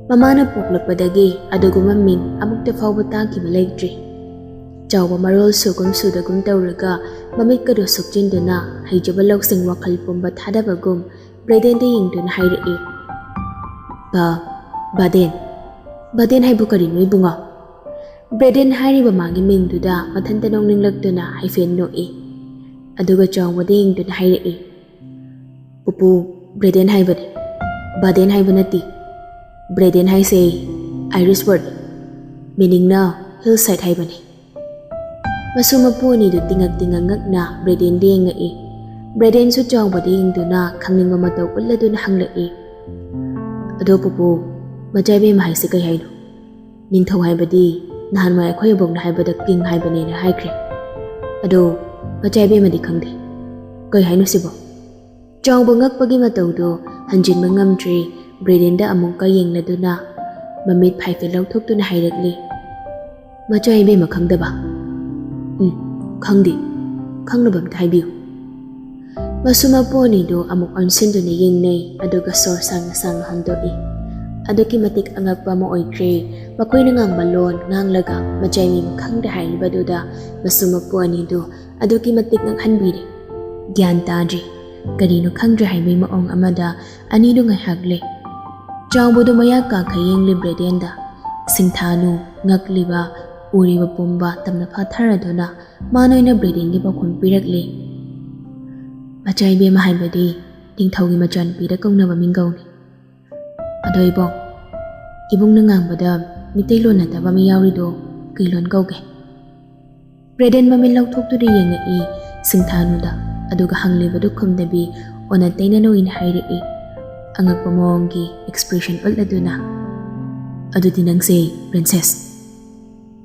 ꯃꯃꯥꯅ ꯄꯣꯛꯂꯛꯄꯗꯒꯤ ꯑꯗꯨꯒꯨꯝꯕ ꯃꯤꯡ ꯑꯃꯨꯛꯇ ꯐꯥꯎꯕ ꯇꯥꯈꯤꯕ ꯂꯩꯇ꯭ꯔꯤ꯫ ꯆꯥꯎꯕ ꯃꯔꯣꯜ ꯁꯨꯒꯨꯝ ꯁꯨꯗꯒꯨꯝ ꯇꯧꯔꯒ ꯃꯃꯤꯠꯀꯗꯨ ꯁꯨꯞꯆꯤꯟꯗꯨꯅ ꯍꯩꯖꯕ ꯂꯧꯁꯤꯡ ꯋꯥꯈꯜ ꯄꯨꯝꯕ ꯊꯥꯗꯕꯒꯨꯝ ꯕ꯭ꯔꯦꯗꯦꯟꯗ ꯌꯦꯡꯗꯨꯅ ꯍꯥꯏꯔꯛꯏ, "ꯕꯥ, ꯕꯥꯗꯦꯟ, ꯕꯥꯗꯦꯟ ꯍꯥꯏꯕꯨ ꯀꯔꯤꯅꯣ ꯏꯕꯨꯡꯉꯣ?" ꯕ꯭ꯔꯦꯗꯦꯟ ꯍꯥꯏꯔꯤꯕ ꯃꯥꯒꯤ ꯃꯤꯡꯗꯨꯗ ꯃꯊꯟꯇ ꯅꯣꯛꯅꯤꯡꯂꯛꯇꯨꯅ ꯍꯥꯏꯐꯦꯠ ꯅꯣꯛꯏ꯫ ꯑꯗꯨꯒ ꯆꯥꯎꯕꯗ ꯌꯦꯡꯗꯨꯅ ꯍꯥꯏꯔꯛꯏ, "ꯄꯨꯄꯨ, ꯕ꯭ꯔꯦꯗꯦꯟ ꯍꯥꯏꯕꯅꯤ, ꯕꯥꯗꯦꯟ ꯍꯥꯏꯕ ꯅꯠꯇꯦ꯫ ꯕ꯭ꯔꯦꯗꯦꯟ ꯍꯥꯏꯁꯦ Irish word, meaningꯅ hillside ꯍꯥꯏꯕꯅꯤ꯫" ꯃꯁꯨ ꯃꯄꯨ ꯑꯅꯤꯗꯨ ꯇꯤꯉꯛ ꯇꯤꯉꯛ ꯉꯛꯅ ꯕ꯭ꯔꯦꯗꯦꯟꯗ ꯌꯦꯡꯉꯛꯏ꯫ ꯕ꯭ꯔꯦꯗꯦꯟꯁꯨ ꯆꯥꯎꯕꯗ ꯌꯦꯡꯗꯨꯅ ꯈꯪꯅꯤꯡꯕ ꯃꯇꯧ ꯎꯠꯂꯗꯨꯅ ꯍꯪꯂꯛꯏ, "ꯑꯗꯣ ꯄꯨꯄꯨ, ꯃꯆꯥ ꯏꯕꯦꯝꯃ ꯍꯥꯏꯁꯦ ꯀꯩ ꯍꯥꯏꯅꯣ? ꯅꯤꯡꯊꯧ ꯍꯥꯏꯕꯗꯤ ꯅꯍꯥꯟꯋꯥꯏ ꯑꯩꯈꯣꯏ ꯑꯕꯣꯛꯅ ꯍꯥꯏꯕꯗ king ꯍꯥꯏꯕꯅꯦꯅ ꯍꯥꯏꯈ꯭ꯔꯦ꯫ ꯑꯗꯣ ꯃꯆꯥ ꯏꯕꯦꯝꯃꯗꯤ ꯈꯪꯗꯦ꯫ ꯀꯩ ꯍꯥꯏꯅꯣ ꯁꯤꯕꯣ?" ꯆꯥꯎꯕ ꯉꯛꯄꯒꯤ ꯃꯇꯧꯗꯨ ꯍꯟꯖꯤꯟꯕ ꯉꯝꯗ꯭ꯔꯤ꯫ ꯕ꯭ꯔꯦꯗꯦꯟꯗ ꯑꯃꯨꯛꯀ ꯌꯦꯡꯂꯗꯨꯅ ꯃꯃꯤꯠ ꯍꯥꯏꯐꯦꯠ ꯂꯧꯊꯣꯛꯇꯨꯅ ꯍꯥꯏꯔꯛꯂꯤ, "ꯃꯆꯥ ꯏꯕꯦꯝꯃ ꯈꯪꯗꯕ?" "ꯎꯝ, ꯈꯪꯗꯦ꯫ ꯈꯪꯅꯕ ꯑꯝꯇ ꯍꯥꯏꯕꯤꯌꯨ꯫" ꯃꯁꯨ ꯃꯄꯨ ꯑꯅꯤꯗꯨ ꯑꯃꯨꯛ ꯑꯣꯟꯁꯤꯟꯗꯨꯅ ꯌꯦꯡꯅꯩ, ꯑꯗꯨꯒ ꯁꯣꯔ ꯁꯥꯡꯅ ꯁꯥꯡꯅ ꯍꯣꯟꯗꯣꯛꯏ꯫ ꯑꯗꯨꯛꯀꯤ ꯃꯇꯤꯛ ꯑꯉꯛꯄ ꯑꯃ ꯑꯣꯏꯈ꯭ꯔꯦ꯫ ꯃꯈꯣꯏꯅ ꯉꯥꯡꯕ ꯂꯣꯟ ꯉꯥꯡꯂꯒ ꯃꯆꯥ ꯏꯕꯦꯝꯃ ꯈꯪꯗꯦ ꯍꯥꯏꯔꯤꯕꯗꯨꯗ ꯃꯁꯨ ꯃꯄꯨ ꯑꯅꯤꯗꯨ ꯑꯗꯨꯛꯀꯤ ꯃꯇꯤꯛ ꯉꯛꯍꯟꯕꯤꯔꯦ꯫ ꯒ꯭ꯌꯥꯟ ꯇꯥꯗ꯭ꯔꯦ꯫ ꯀꯔꯤꯅꯣ ꯈꯪꯗ꯭ꯔꯦ ꯍꯥꯏꯕꯒꯤ ꯃꯑꯣꯡ ꯑꯃꯗ ꯑꯅꯤꯗꯨ ꯉꯥꯏꯍꯥꯛ ꯂꯩ꯫ ꯆꯥꯎꯕꯗꯨ ꯃꯌꯥ ꯀꯥꯈꯩ ꯌꯦꯡꯂꯤ ꯕ꯭ꯔꯦꯗꯦꯟꯗ꯫ ꯁꯤꯡꯊꯥꯅꯨ ꯉꯛꯂꯤꯕ, ꯎꯔꯤꯕ ꯄꯨꯝꯕ ꯇꯝꯅ ꯐꯥꯊꯔꯗꯨꯅ ꯃꯥꯅ ꯑꯣꯏꯅ ꯕ꯭ꯔꯦꯗꯦꯟꯒꯤ ꯄꯥꯎꯈꯨꯝ ꯄꯤꯔꯛꯂꯤ, "ꯃꯆꯥ ꯏꯕꯦꯝꯃ ꯍꯥꯏꯕꯗꯤ ꯅꯤꯡꯊꯧꯒꯤ ꯃꯆꯥꯅꯨꯄꯤꯗ ꯀꯧꯅꯕ ꯃꯤꯡꯒꯧꯅꯤ꯫ ꯑꯗꯣ ꯏꯕꯨꯡ, ꯏꯕꯨꯡꯅ ꯉꯥꯡꯕꯗ ꯃꯤꯇꯩꯂꯣꯟ ꯅꯠꯇꯕ ꯑꯃ ꯌꯥꯎꯔꯤꯗꯣ ꯀꯩ ꯂꯣꯟ ꯀꯧꯒꯦ?" ꯕ꯭ꯔꯦꯗꯦꯟ ꯃꯃꯤꯠ ꯂꯧꯊꯣꯛꯇꯨꯅ ꯌꯦꯡꯉꯛꯏ ꯁꯤꯡꯊꯥꯅꯨꯗ, ꯑꯗꯨꯒ ꯍꯪꯂꯤꯕꯗꯨ ꯈꯨꯝꯗꯕꯤ ꯑꯣꯟꯅ ꯇꯩꯅꯅ ꯑꯣꯏꯅ ꯍꯥꯏꯔꯛꯏ, ꯑꯉꯛꯄ ꯃꯑꯣꯡꯒꯤ expression ꯎꯠꯂꯗꯨꯅ, "ꯑꯗꯨꯗꯤ ꯅꯪꯁꯦ princess?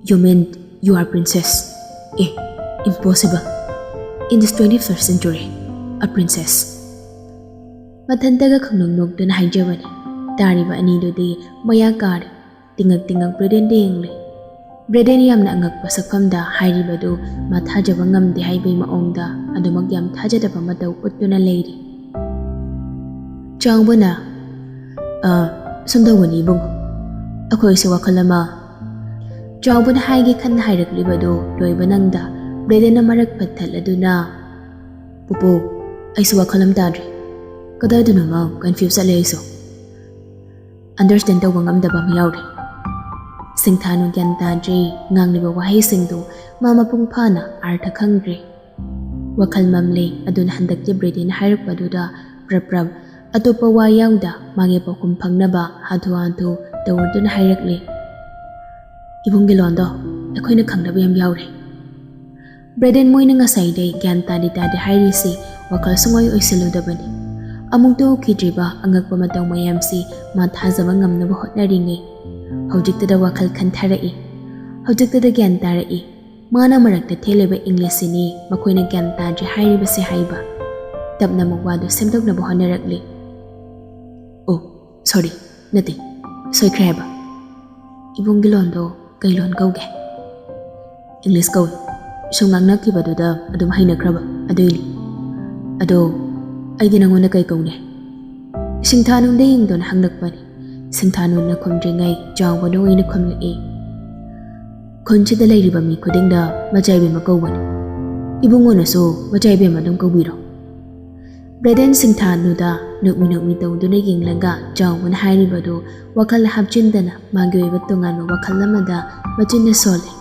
You mean you are princess? A, impossible. In this twenty-first century, a princess." ꯃꯊꯟꯇꯒ ꯈꯪꯅꯣꯛ ꯅꯣꯛꯇꯨꯅ ꯍꯥꯏꯖꯕꯅꯤ꯫ ꯇꯥꯔꯤꯕ ꯑꯅꯤꯗꯨꯗꯤ ꯃꯌꯥ ꯀꯥꯔꯦ꯫ ꯇꯤꯉꯛ ꯇꯤꯉꯛ ꯕ꯭ꯔꯦꯗꯦꯟꯗ ꯌꯦꯡꯂꯦ꯫ ꯕ꯭ꯔꯦꯗꯦꯟ ꯌꯥꯝꯅ ꯑꯉꯛꯄ ꯁꯛꯐꯝꯗ ꯍꯥꯏꯔꯤꯕꯗꯨ ꯃꯥ ꯊꯥꯖꯕ ꯉꯝꯗꯦ ꯍꯥꯏꯕꯒꯤ ꯃꯑꯣꯡꯗ ꯑꯗꯨꯃꯛ ꯌꯥꯝ ꯊꯥꯖꯗꯕ ꯃꯇꯧ ꯎꯠꯇꯨꯅ ꯂꯩꯔꯤ꯫ ꯆꯥꯎꯕꯅ, "ꯑ, ꯁꯨꯝ ꯇꯧꯕꯅꯤ ꯏꯕꯨꯡꯉꯣ, ꯑꯩꯈꯣꯏꯁꯨ ꯋꯥꯈꯜ ꯑꯃ," ꯆꯥꯎꯕꯅ ꯍꯥꯏꯒꯦ ꯈꯟꯅ ꯍꯥꯏꯔꯛꯂꯤꯕꯗꯨ ꯂꯣꯏꯕ ꯅꯪꯗ ꯕ꯭ꯔꯦꯗꯦꯟꯅ ꯃꯔꯛ ꯄꯠꯊꯠꯂꯗꯨꯅ, "ꯄꯨꯄꯨ, ꯑꯩꯁꯨ ꯋꯥꯈꯜ ꯑꯃ ꯇꯥꯗ꯭ꯔꯦ꯫ ꯀꯗꯥꯏꯗꯅꯣꯃ ꯀꯟꯐ꯭ꯌꯨꯁ ꯆꯠꯂꯦ ꯑꯩꯁꯨ꯫ ꯑꯟꯗꯔꯁ꯭ꯇꯦꯟ ꯇꯧꯕ ꯉꯝꯗꯕ ꯑꯃ ꯌꯥꯎꯔꯦ꯫ ꯁꯤꯡꯊꯥꯅꯨ ꯒ꯭ꯌꯥꯟ ꯇꯥꯗ꯭ꯔꯦ꯫ ꯉꯥꯡꯂꯤꯕ ꯋꯥꯍꯩꯁꯤꯡꯗꯨ ꯃꯥ ꯃꯄꯨꯡ ꯐꯥꯅ ꯑꯥꯔꯊ ꯈꯪꯗ꯭ꯔꯦ꯫ ꯋꯥꯈꯜ ꯃꯝꯂꯦ꯫ ꯑꯗꯨꯅ ꯍꯟꯗꯛꯇꯤ ꯕ꯭ꯔꯦꯗꯦꯟꯅ ꯍꯥꯏꯔꯛꯄꯗꯨꯗ ꯄ꯭ꯔꯞ ꯄ꯭ꯔꯞ ꯑꯇꯣꯞꯄ ꯋꯥ ꯌꯥꯎꯗ ꯃꯥꯒꯤ ꯄꯥꯎꯈꯨꯝ ꯐꯪꯅꯕ ꯍꯥꯊꯨ ꯍꯥꯊꯨ ꯇꯧꯔꯗꯨꯅ ꯍꯥꯏꯔꯛꯂꯦ, "ꯏꯕꯨꯡꯒꯤ ꯂꯣꯟꯗꯣ ꯑꯩꯈꯣꯏꯅ ꯈꯪꯗꯕ ꯌꯥꯝ ꯌꯥꯎꯔꯦ꯫ ꯕ꯭ꯔꯦꯗꯦꯟ, ꯃꯣꯏꯅ ꯉꯁꯥꯏꯗꯩ ꯒ꯭ꯌꯥꯟ ꯇꯥꯗꯦ ꯇꯥꯗꯦ ꯍꯥꯏꯔꯤꯁꯤ ꯋꯥꯈꯜ ꯁꯨꯡꯑꯣꯏ ꯑꯣꯏꯁꯤꯜꯂꯨꯗꯕꯅꯤ꯫ ꯑꯃꯨꯛꯇ ꯎꯈꯤꯗ꯭ꯔꯤꯕ ꯑꯉꯛꯄ ꯃꯇꯧ ꯃꯌꯥꯝꯁꯤ ꯃꯥ ꯊꯥꯖꯕ ꯉꯝꯅꯕ ꯍꯣꯠꯅꯔꯤꯉꯩ ꯍꯧꯖꯤꯛꯇꯗ ꯋꯥꯈꯜ ꯈꯟꯊꯔꯛꯏ꯫ ꯍꯧꯖꯤꯛꯇꯗ ꯒ꯭ꯌꯥꯟ ꯇꯥꯔꯛꯏ꯫ ꯃꯥꯅ ꯃꯔꯛꯇ ꯊꯦꯜꯂꯤꯕ ꯏꯪꯂꯤꯁꯁꯤꯅꯤ ꯃꯈꯣꯏꯅ ꯒ꯭ꯌꯥꯟ ꯇꯥꯗ꯭ꯔꯦ ꯍꯥꯏꯔꯤꯕꯁꯦ" ꯍꯥꯏꯕ꯫ ꯇꯞꯅ ꯑꯃꯨꯛ ꯋꯥꯗꯨ ꯁꯦꯝꯗꯣꯛꯅꯕ ꯍꯣꯠꯅꯔꯛꯂꯤ꯫ "ꯑꯣ, ꯁꯣꯔꯤ, ꯅꯠꯇꯦ, ꯁꯣꯏꯈ꯭ꯔꯦ ꯍꯥꯏꯕ꯫ ꯏꯕꯨꯡꯒꯤ ꯂꯣꯟꯗꯣ ꯀꯩ ꯂꯣꯟ ꯀꯧꯒꯦ?" "ꯏꯪꯂꯤꯁ ꯀꯧꯏ꯫ ꯁꯨꯝ ꯉꯥꯡꯅꯈꯤꯕꯗꯨꯗ ꯑꯗꯨꯝ ꯍꯩꯅꯈ꯭ꯔꯕ ꯑꯗꯨꯏꯅꯤ꯫ ꯑꯗꯣ ꯑꯩꯗꯤ ꯅꯪꯉꯣꯟꯗ ꯀꯩ ꯀꯧꯅꯤ?" ꯁꯤꯡꯊꯥꯅꯨꯗ ꯌꯦꯡꯗꯨꯅ ꯍꯪꯂꯛꯄꯅꯤ꯫ ꯁꯤꯡꯊꯥꯅꯨꯅ ꯈꯨꯝꯗ꯭ꯔꯤꯉꯩ ꯆꯥꯎꯕꯅ ꯑꯣꯏꯅ ꯈꯨꯝꯂꯛꯏ꯫ "ꯈꯨꯟꯁꯤꯗ ꯂꯩꯔꯤꯕ ꯃꯤ ꯈꯨꯗꯤꯡꯗ ꯃꯆꯥ ꯏꯕꯦꯝꯃ ꯀꯧꯕꯅꯤ꯫ ꯏꯕꯨꯡꯉꯣꯅꯁꯨ ꯃꯆꯥ ꯏꯕꯦꯝꯃ ꯑꯗꯨꯝ ꯀꯧꯕꯤꯔꯣ꯫" ꯕ꯭ꯔꯦꯗꯦꯟ ꯁꯤꯡꯊꯥꯅꯨꯗ ꯅꯣꯛꯃꯤ ꯅꯣꯛꯃꯤ ꯇꯧꯗꯨꯅ ꯌꯦꯡꯂꯒ ꯆꯥꯎꯕꯅ ꯍꯥꯏꯔꯤꯕꯗꯨ ꯋꯥꯈꯜ ꯍꯥꯞꯆꯤꯟꯗꯅ ꯃꯥꯒꯤ ꯑꯣꯏꯕ ꯇꯣꯉꯥꯟꯕ ꯋꯥꯈꯜ ꯑꯃꯗ ꯃꯆꯤꯟꯅ ꯁꯣꯜꯂꯤ꯫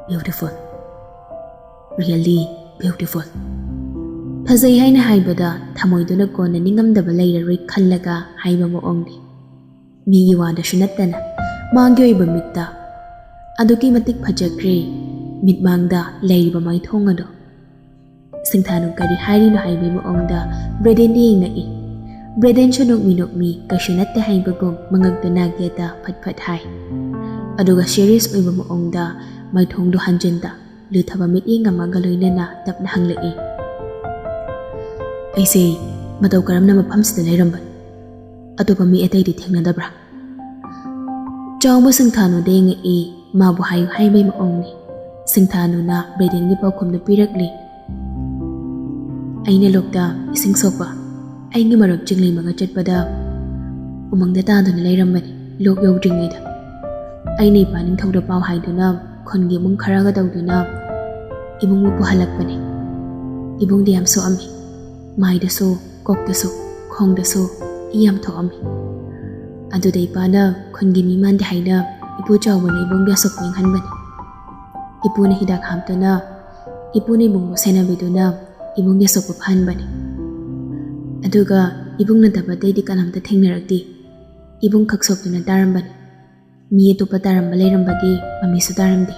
"Beautiful, really beautiful꯫" ꯐꯖꯩ ꯍꯥꯏꯅ ꯍꯥꯏꯕꯗ ꯊꯃꯣꯏꯗꯨꯅ ꯀꯣꯟꯅ ꯅꯤꯡꯉꯝꯗꯕ ꯂꯩꯔꯔꯣꯏ ꯈꯜꯂꯒ ꯍꯥꯏꯕ ꯃꯑꯣꯡꯅꯤ꯫ ꯃꯤꯒꯤ ꯋꯥꯗꯁꯨ ꯅꯠꯇꯅ ꯃꯥꯒꯤ ꯑꯣꯏꯕ ꯃꯤꯠꯇ ꯑꯗꯨꯛꯀꯤ ꯃꯇꯤꯛ ꯐꯖꯈ꯭ꯔꯦ꯫ ꯃꯤꯠꯃꯥꯡꯗ ꯂꯩꯔꯤꯕ ꯃꯥꯏꯊꯣꯡ ꯑꯗꯣ꯫ ꯁꯤꯡꯊꯥꯅꯨ ꯀꯔꯤ ꯍꯥꯏꯔꯤꯅꯣ ꯍꯥꯏꯕꯒꯤ ꯃꯑꯣꯡꯗ ꯕ꯭ꯔꯦꯗꯦꯟꯗ ꯌꯦꯡꯂꯛꯏ꯫ ꯕ꯭ꯔꯦꯗꯦꯟꯁꯨ ꯅꯣꯛꯃꯤ ꯅꯣꯛꯃꯤ ꯀꯩꯁꯨ ꯅꯠꯇꯦ ꯍꯥꯏꯕꯒꯨꯝ ꯃꯉꯛꯇꯨ ꯅꯥꯒꯦꯗ ꯐꯠ ꯐꯠ ꯍꯥꯏ꯫ ꯑꯗꯨꯒ ꯁꯤꯔꯤꯌꯁ ꯑꯣꯏꯕ ꯃꯑꯣꯡꯗ ꯃꯥꯏꯊꯣꯡꯗꯨ ꯍꯟꯖꯤꯟꯗ ꯂꯨꯊꯕ ꯃꯤꯠꯌꯦꯡ ꯑꯃꯒ ꯂꯣꯏꯅꯅ ꯇꯞꯅ ꯍꯪꯂꯛꯏ꯫ "ꯑꯩꯁꯦ ꯃꯇꯧ ꯀꯔꯝꯅ ꯃꯐꯝꯁꯤꯗ ꯂꯩꯔꯝꯕꯅꯣ? ꯑꯇꯣꯞꯄ ꯃꯤ ꯑꯇꯩꯗꯤ ꯊꯦꯡꯅꯗꯕ꯭ꯔꯥ?" ꯆꯥꯎꯕ ꯁꯤꯡꯊꯥꯅꯨꯗ ꯌꯦꯡꯉꯛꯏ꯫ ꯃꯥꯕꯨ ꯍꯥꯏꯌꯨ ꯍꯥꯏꯕꯩ ꯃꯑꯣꯡꯅꯤ꯫ ꯁꯤꯡꯊꯥꯅꯨꯅ ꯕ꯭ꯔꯦꯗꯦꯟꯒꯤ ꯄꯥꯎꯈꯨꯝꯗꯨ ꯄꯤꯔꯛꯂꯤ꯫ ꯑꯩꯅ ꯂꯣꯛꯇ ꯏꯁꯤꯡ ꯁꯣꯛꯄ꯫ ꯑꯩꯒꯤ ꯃꯔꯨꯞ ꯆꯤꯡꯂꯩꯃꯒ ꯆꯠꯄꯗ ꯎꯃꯪꯗ ꯇꯥꯗꯨꯅ ꯂꯩꯔꯝꯕꯅꯤ, ꯂꯣꯛ ꯌꯧꯗ꯭ꯔꯤꯉꯩꯗ꯫ ꯑꯩꯅ ꯏꯄꯥ ꯅꯤꯡꯊꯧꯗ ꯄꯥꯎ ꯍꯥꯏꯗꯨꯅ ꯈꯨꯟꯒꯤ ꯏꯃꯨꯡ ꯈꯔꯒ ꯇꯧꯗꯨꯅ ꯏꯕꯨꯡꯕꯨ ꯄꯨꯍꯜꯂꯛꯄꯅꯤ꯫ ꯏꯕꯨꯡꯗꯤ ꯌꯥꯝ ꯁꯣꯛꯑꯝꯃꯤ꯫ ꯃꯥꯏꯗꯁꯨ, ꯀꯣꯛꯇꯁꯨ, ꯈꯣꯡꯗꯁꯨ ꯏ ꯌꯥꯝ ꯊꯣꯛꯑꯝꯃꯤ꯫ ꯑꯗꯨꯗ ꯏꯄꯥꯅ ꯈꯨꯟꯒꯤ ꯃꯤ ꯃꯥꯟꯗꯦ ꯍꯥꯏꯅ ꯏꯄꯨ ꯆꯥꯎꯕꯅ ꯏꯕꯨꯡꯒꯤ ꯑꯁꯣꯛꯄ ꯌꯦꯡꯍꯟꯕꯅꯤ꯫ ꯏꯄꯨꯅ ꯍꯤꯗꯥꯛ ꯍꯥꯞꯇꯨꯅ ꯏꯄꯨꯅ ꯏꯕꯨꯡꯕꯨ ꯁꯦꯟꯅꯕꯤꯗꯨꯅ ꯏꯕꯨꯡꯒꯤ ꯑꯁꯣꯛꯄ ꯐꯍꯟꯕꯅꯤ꯫ ꯑꯗꯨꯒ ꯏꯕꯨꯡ ꯅꯠꯇꯕ ꯑꯇꯩꯗꯤ ꯀꯅꯥꯝꯇ ꯊꯦꯡꯅꯔꯛꯇꯦ꯫ ꯏꯕꯨꯡ ꯈꯛ ꯁꯣꯛꯇꯨꯅ ꯇꯥꯔꯝꯕꯅꯤ꯫ ꯃꯤ ꯑꯇꯣꯞꯄ ꯇꯥꯔꯝꯕ ꯂꯩꯔꯝꯕꯒꯤ ꯃꯃꯤꯁꯨ ꯇꯥꯔꯝꯗꯦ꯫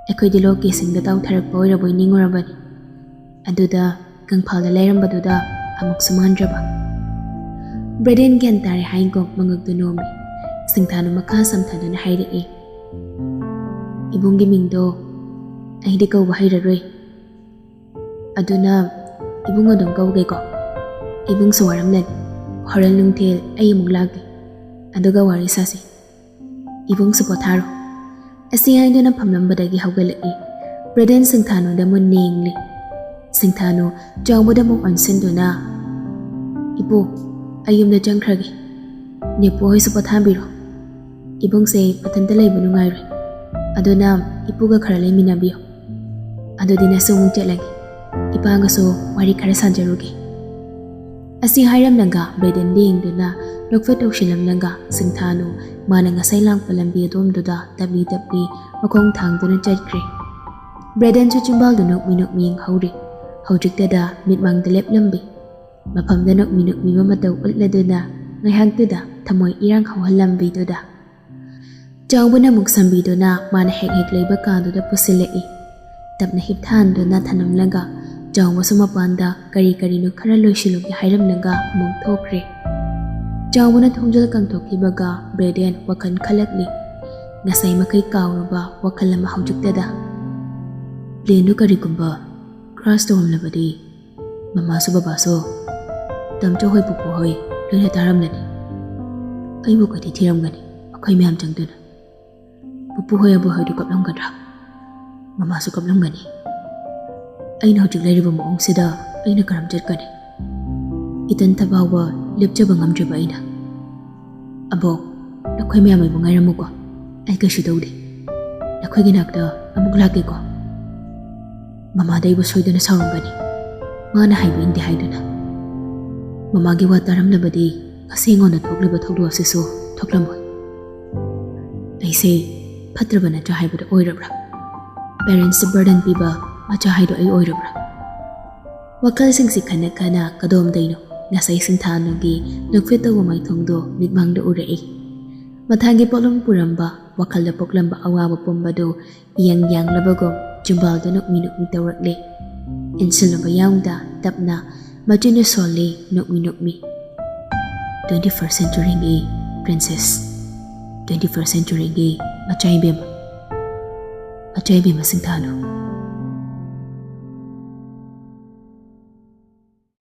ꯑꯩꯈꯣꯏꯗꯤ ꯂꯣꯛꯀꯤ ꯏꯁꯤꯡꯗ ꯇꯥꯎꯊꯔꯛꯄ ꯑꯣꯏꯔꯕꯣꯏ ꯅꯤꯡꯉꯨꯔꯕꯅꯤ꯫ ꯑꯗꯨꯗ ꯀꯪꯐꯥꯜꯗ ꯂꯩꯔꯝꯕꯗꯨꯗ ꯑꯃꯨꯛꯁꯨ ꯃꯥꯟꯗ꯭ꯔꯕ꯫ ꯕ꯭ꯔꯦꯗꯦꯟ ꯒ꯭ꯌꯥꯟ ꯇꯥꯔꯦ ꯍꯥꯏꯅꯀꯣ ꯃꯉꯛꯇꯨ ꯅꯣꯝꯃꯤ꯫ ꯁꯤꯡꯊꯥꯅꯨ ꯃꯈꯥ ꯁꯝꯊꯗꯨꯅ ꯍꯥꯏꯔꯛꯏ, ꯏꯕꯨꯡꯒꯤ ꯃꯤꯡꯗꯣ ꯑꯩꯗꯤ ꯀꯧꯕ ꯍꯩꯔꯔꯣꯏ꯫ ꯑꯗꯨꯅ ꯏꯕꯨꯡ ꯑꯗꯨꯝ ꯀꯧꯒꯦꯀꯣ꯫ ꯏꯕꯨꯡꯁꯨ ꯋꯥꯔꯝꯂꯅꯤ꯫ ꯍꯣꯔꯦꯟ ꯅꯨꯡꯊꯤꯜ ꯑꯩ ꯑꯃꯨꯛ ꯂꯥꯛꯀꯦ꯫ ꯑꯗꯨꯒ ꯋꯥꯔꯤ ꯁꯥꯁꯤ꯫ ꯏꯕꯨꯡꯁꯨ ꯄꯣꯊꯥꯔꯣ꯫ ꯑꯁꯤ ꯍꯥꯏꯗꯨꯅ ꯐꯝꯂꯝꯕꯗꯒꯤ ꯍꯧꯒꯠꯂꯛꯏ꯫ ꯕ꯭ꯔꯦꯗꯦꯟ ꯁꯤꯡꯊꯥꯅꯨꯗ ꯃꯨꯟꯅ ꯌꯦꯡꯂꯤ꯫ ꯁꯤꯡꯊꯥꯅꯨ ꯆꯥꯎꯕꯗ ꯑꯃꯨꯛ ꯑꯣꯟꯁꯤꯟꯗꯨꯅ, ꯏꯄꯨ, ꯑꯩ ꯌꯨꯝꯗ ꯆꯪꯈ꯭ꯔꯒꯦ꯫ ꯅꯦꯄꯨ ꯍꯣꯏꯁꯨ ꯄꯣꯊꯥꯕꯤꯔꯣ꯫ ꯏꯕꯨꯡꯁꯦ ꯃꯊꯟꯇ ꯂꯩꯕ ꯅꯨꯡꯉꯥꯏꯔꯣꯏ꯫ ꯑꯗꯨꯅ ꯏꯄꯨꯒ ꯈꯔ ꯂꯩꯃꯤꯟꯅꯕꯤꯌꯨ꯫ ꯑꯗꯨꯗꯤ ꯅꯁꯨ ꯑꯃꯨꯛ ꯆꯠꯂꯒꯦ꯫ ꯏꯄꯥꯒꯁꯨ ꯋꯥꯔꯤ ꯈꯔ ꯁꯥꯖꯔꯨꯒꯦ꯫ ꯑꯁꯤ ꯍꯥꯏꯔꯝꯂꯒ ꯕ꯭ꯔꯦꯗꯦꯟꯗ ꯌꯦꯡꯗꯨꯅ ꯅꯣꯛꯐꯦꯠ ꯇꯧꯁꯤꯜꯂꯝꯂꯒ ꯁꯤꯡꯊꯥꯅꯨ ꯃꯥꯅ ꯉꯁꯥꯏ ꯂꯥꯛꯄ ꯂꯝꯕꯤ ꯑꯗꯣꯝꯗꯨꯗ ꯇꯞꯂꯤ ꯇꯞꯂꯤ ꯃꯈꯣꯡ ꯊꯥꯡꯗꯨꯅ ꯆꯠꯈ꯭ꯔꯦ꯫ ꯕ꯭ꯔꯦꯗꯦꯟꯁꯨ ꯆꯤꯝꯕꯥꯜꯗꯨ ꯅꯣꯛꯃꯤ ꯅꯣꯛꯃꯤ ꯌꯦꯡꯍꯧꯔꯤ꯫ ꯍꯧꯖꯤꯛꯇꯗ ꯃꯤꯠꯃꯥꯡꯗ ꯂꯦꯞꯂꯝꯕꯤ꯫ ꯃꯐꯝꯗ ꯅꯣꯛꯃꯤ ꯅꯣꯛꯃꯤꯕ ꯃꯇꯧ ꯎꯠꯂꯗꯨꯅ ꯉꯥꯏꯍꯥꯛꯇꯨꯗ ꯊꯃꯣꯏ ꯏꯔꯥꯡ ꯍꯧꯍꯜꯂꯝꯕꯤꯗꯨꯗ ꯆꯥꯎꯕꯅ ꯑꯃꯨꯛ ꯁꯝꯕꯤꯗꯨꯅ ꯃꯥꯅ ꯍꯦꯛ ꯍꯦꯛ ꯂꯩꯕ ꯀꯥꯗꯨꯗ ꯄꯨꯁꯤꯜꯂꯛꯏ꯫ ꯇꯞꯅ ꯍꯤꯞꯊꯍꯟꯗꯨꯅ ꯊꯅꯝꯂꯒ ꯆꯥꯎꯕꯁꯨ ꯃꯄꯥꯟꯗ ꯀꯔꯤ ꯀꯔꯤꯅꯣ ꯈꯔ ꯂꯣꯏꯁꯤꯜꯂꯨꯒꯦ ꯍꯥꯏꯔꯝꯂꯒ ꯑꯃꯨꯛ ꯊꯣꯛꯈ꯭ꯔꯦ꯫ ꯆꯥꯎꯕꯅ ꯊꯣꯡꯖꯜ ꯀꯥꯡꯊꯣꯛꯈꯤꯕꯒ ꯕ꯭ꯔꯦꯗꯦꯟ ꯋꯥꯈꯜ ꯈꯜꯂꯛꯂꯤ꯫ ꯉꯁꯥꯏ ꯃꯈꯩ ꯀꯥꯎꯔꯕ ꯋꯥꯈꯜ ꯑꯃ ꯍꯧꯖꯤꯛꯇꯗ꯫ ꯄ꯭ꯂꯦꯟꯗꯨ ꯀꯔꯤꯒꯨꯝꯕ ꯀ꯭ꯔꯥꯁ ꯇꯧꯔꯝꯂꯕꯗꯤ ꯃꯃꯥꯁꯨ ꯕꯕꯥꯁꯨ, ꯇꯝꯆꯧ ꯍꯣꯏ ꯄꯨꯄꯨ ꯍꯣꯏ ꯂꯣꯏꯅ ꯇꯥꯔꯝꯂꯅꯤ꯫ ꯑꯩꯕꯨ ꯀꯩꯗꯤ ꯊꯤꯔꯝꯒꯅꯤ? ꯑꯩꯈꯣꯏ ꯃꯌꯥꯝ ꯆꯪꯗꯨꯅ꯫ "ꯄꯨꯄꯨ ꯍꯣꯏ, ꯑꯕꯣꯏ ꯍꯣꯏꯗꯨ ꯀꯞꯂꯝꯒꯗ꯭ꯔꯥ? ꯃꯃꯥꯁꯨ ꯀꯞꯂꯝꯒꯅꯤ꯫ ꯑꯩꯅ ꯍꯧꯖꯤꯛ ꯂꯩꯔꯤꯕ ꯃꯑꯣꯡꯁꯤꯗ ꯑꯩꯅ ꯀꯔꯝ ꯆꯠꯀꯅꯤ? ꯏꯊꯟꯇ ꯐꯥꯎꯕ ꯂꯦꯞꯆꯕ ꯉꯝꯗ꯭ꯔꯤꯕ ꯑꯩꯅ꯫ ꯑꯕꯣꯛ, ꯅꯈꯣꯏ ꯃꯌꯥꯝ ꯑꯩꯕꯨ ꯉꯥꯏꯔꯝꯃꯨꯀꯣ꯫ ꯑꯩ ꯀꯩꯁꯨ ꯇꯧꯗꯦ꯫ ꯅꯈꯣꯏꯒꯤ ꯅꯥꯛꯇ ꯑꯃꯨꯛ ꯂꯥꯛꯀꯦꯀꯣ꯫" ꯃꯃꯥꯗ ꯑꯩꯕꯨ ꯁꯣꯏꯗꯅ ꯁꯥꯎꯔꯝꯒꯅꯤ, ꯃꯥꯅ ꯍꯥꯏꯕ ꯏꯟꯗꯦ ꯍꯥꯏꯗꯨꯅ꯫ ꯃꯃꯥꯒꯤ ꯋꯥ ꯇꯥꯔꯝꯂꯕꯗꯤ ꯉꯁꯤ ꯑꯩꯉꯣꯟꯗ ꯊꯣꯛꯂꯤꯕ ꯊꯧꯗꯣꯛ ꯑꯁꯤꯁꯨ ꯊꯣꯛꯂꯝꯃꯣꯏ꯫ ꯑꯩꯁꯦ ꯐꯠꯇ꯭ꯔꯕ ꯅꯠꯇ꯭ꯔꯥ ꯍꯥꯏꯕꯗꯣ ꯑꯣꯏꯔꯕ꯭ꯔꯥ? ꯄꯦꯔꯦꯟꯁꯇ ꯕꯔꯗꯟ ꯄꯤꯕ ꯃꯆꯥ ꯍꯥꯏꯗꯣ ꯑꯩ ꯑꯣꯏꯔꯕ꯭ꯔꯥ? ꯋꯥꯈꯜꯁꯤꯡꯁꯤ ꯈꯟꯅ ꯈꯟꯅ ꯀꯗꯣꯝꯗꯩꯅꯣ ꯉꯁꯥꯏ ꯁꯤꯡꯊꯥꯅꯨꯒꯤ ꯅꯣꯛꯐꯦꯠ ꯇꯧꯕ ꯃꯥꯏꯊꯣꯡꯗꯣ ꯃꯤꯠꯃꯥꯡꯗ ꯎꯔꯛꯏ꯫ ꯃꯊꯥꯒꯤ ꯄꯣꯠꯂꯨꯝ ꯄꯨꯔꯝꯕ, ꯋꯥꯈꯜꯗ ꯄꯣꯛꯂꯝꯕ ꯑꯋꯥꯕ ꯄꯨꯝꯕꯗꯨ ꯏꯌꯥꯡ ꯌꯥꯡꯂꯕꯒꯨꯝ ꯆꯤꯝꯕꯥꯜꯗ ꯅꯣꯛꯃꯤ ꯅꯣꯛꯃꯤ ꯇꯧꯔꯛꯂꯦ꯫ ꯏꯟꯁꯤꯜꯂꯨꯕ ꯌꯥꯎꯗ ꯇꯞꯅ ꯃꯆꯤꯟꯅ ꯁꯣꯜꯂꯤ ꯅꯣꯛꯃꯤ ꯅꯣꯛꯃꯤ꯫ "Twenty first centuryꯒꯤ princess, twenty first centuryꯒꯤ ꯃꯆꯥ ꯏꯕꯦꯝꯃ, ꯃꯆꯥ ꯏꯕꯦꯝꯃ ꯁꯤꯡꯊꯥꯅꯨ꯫"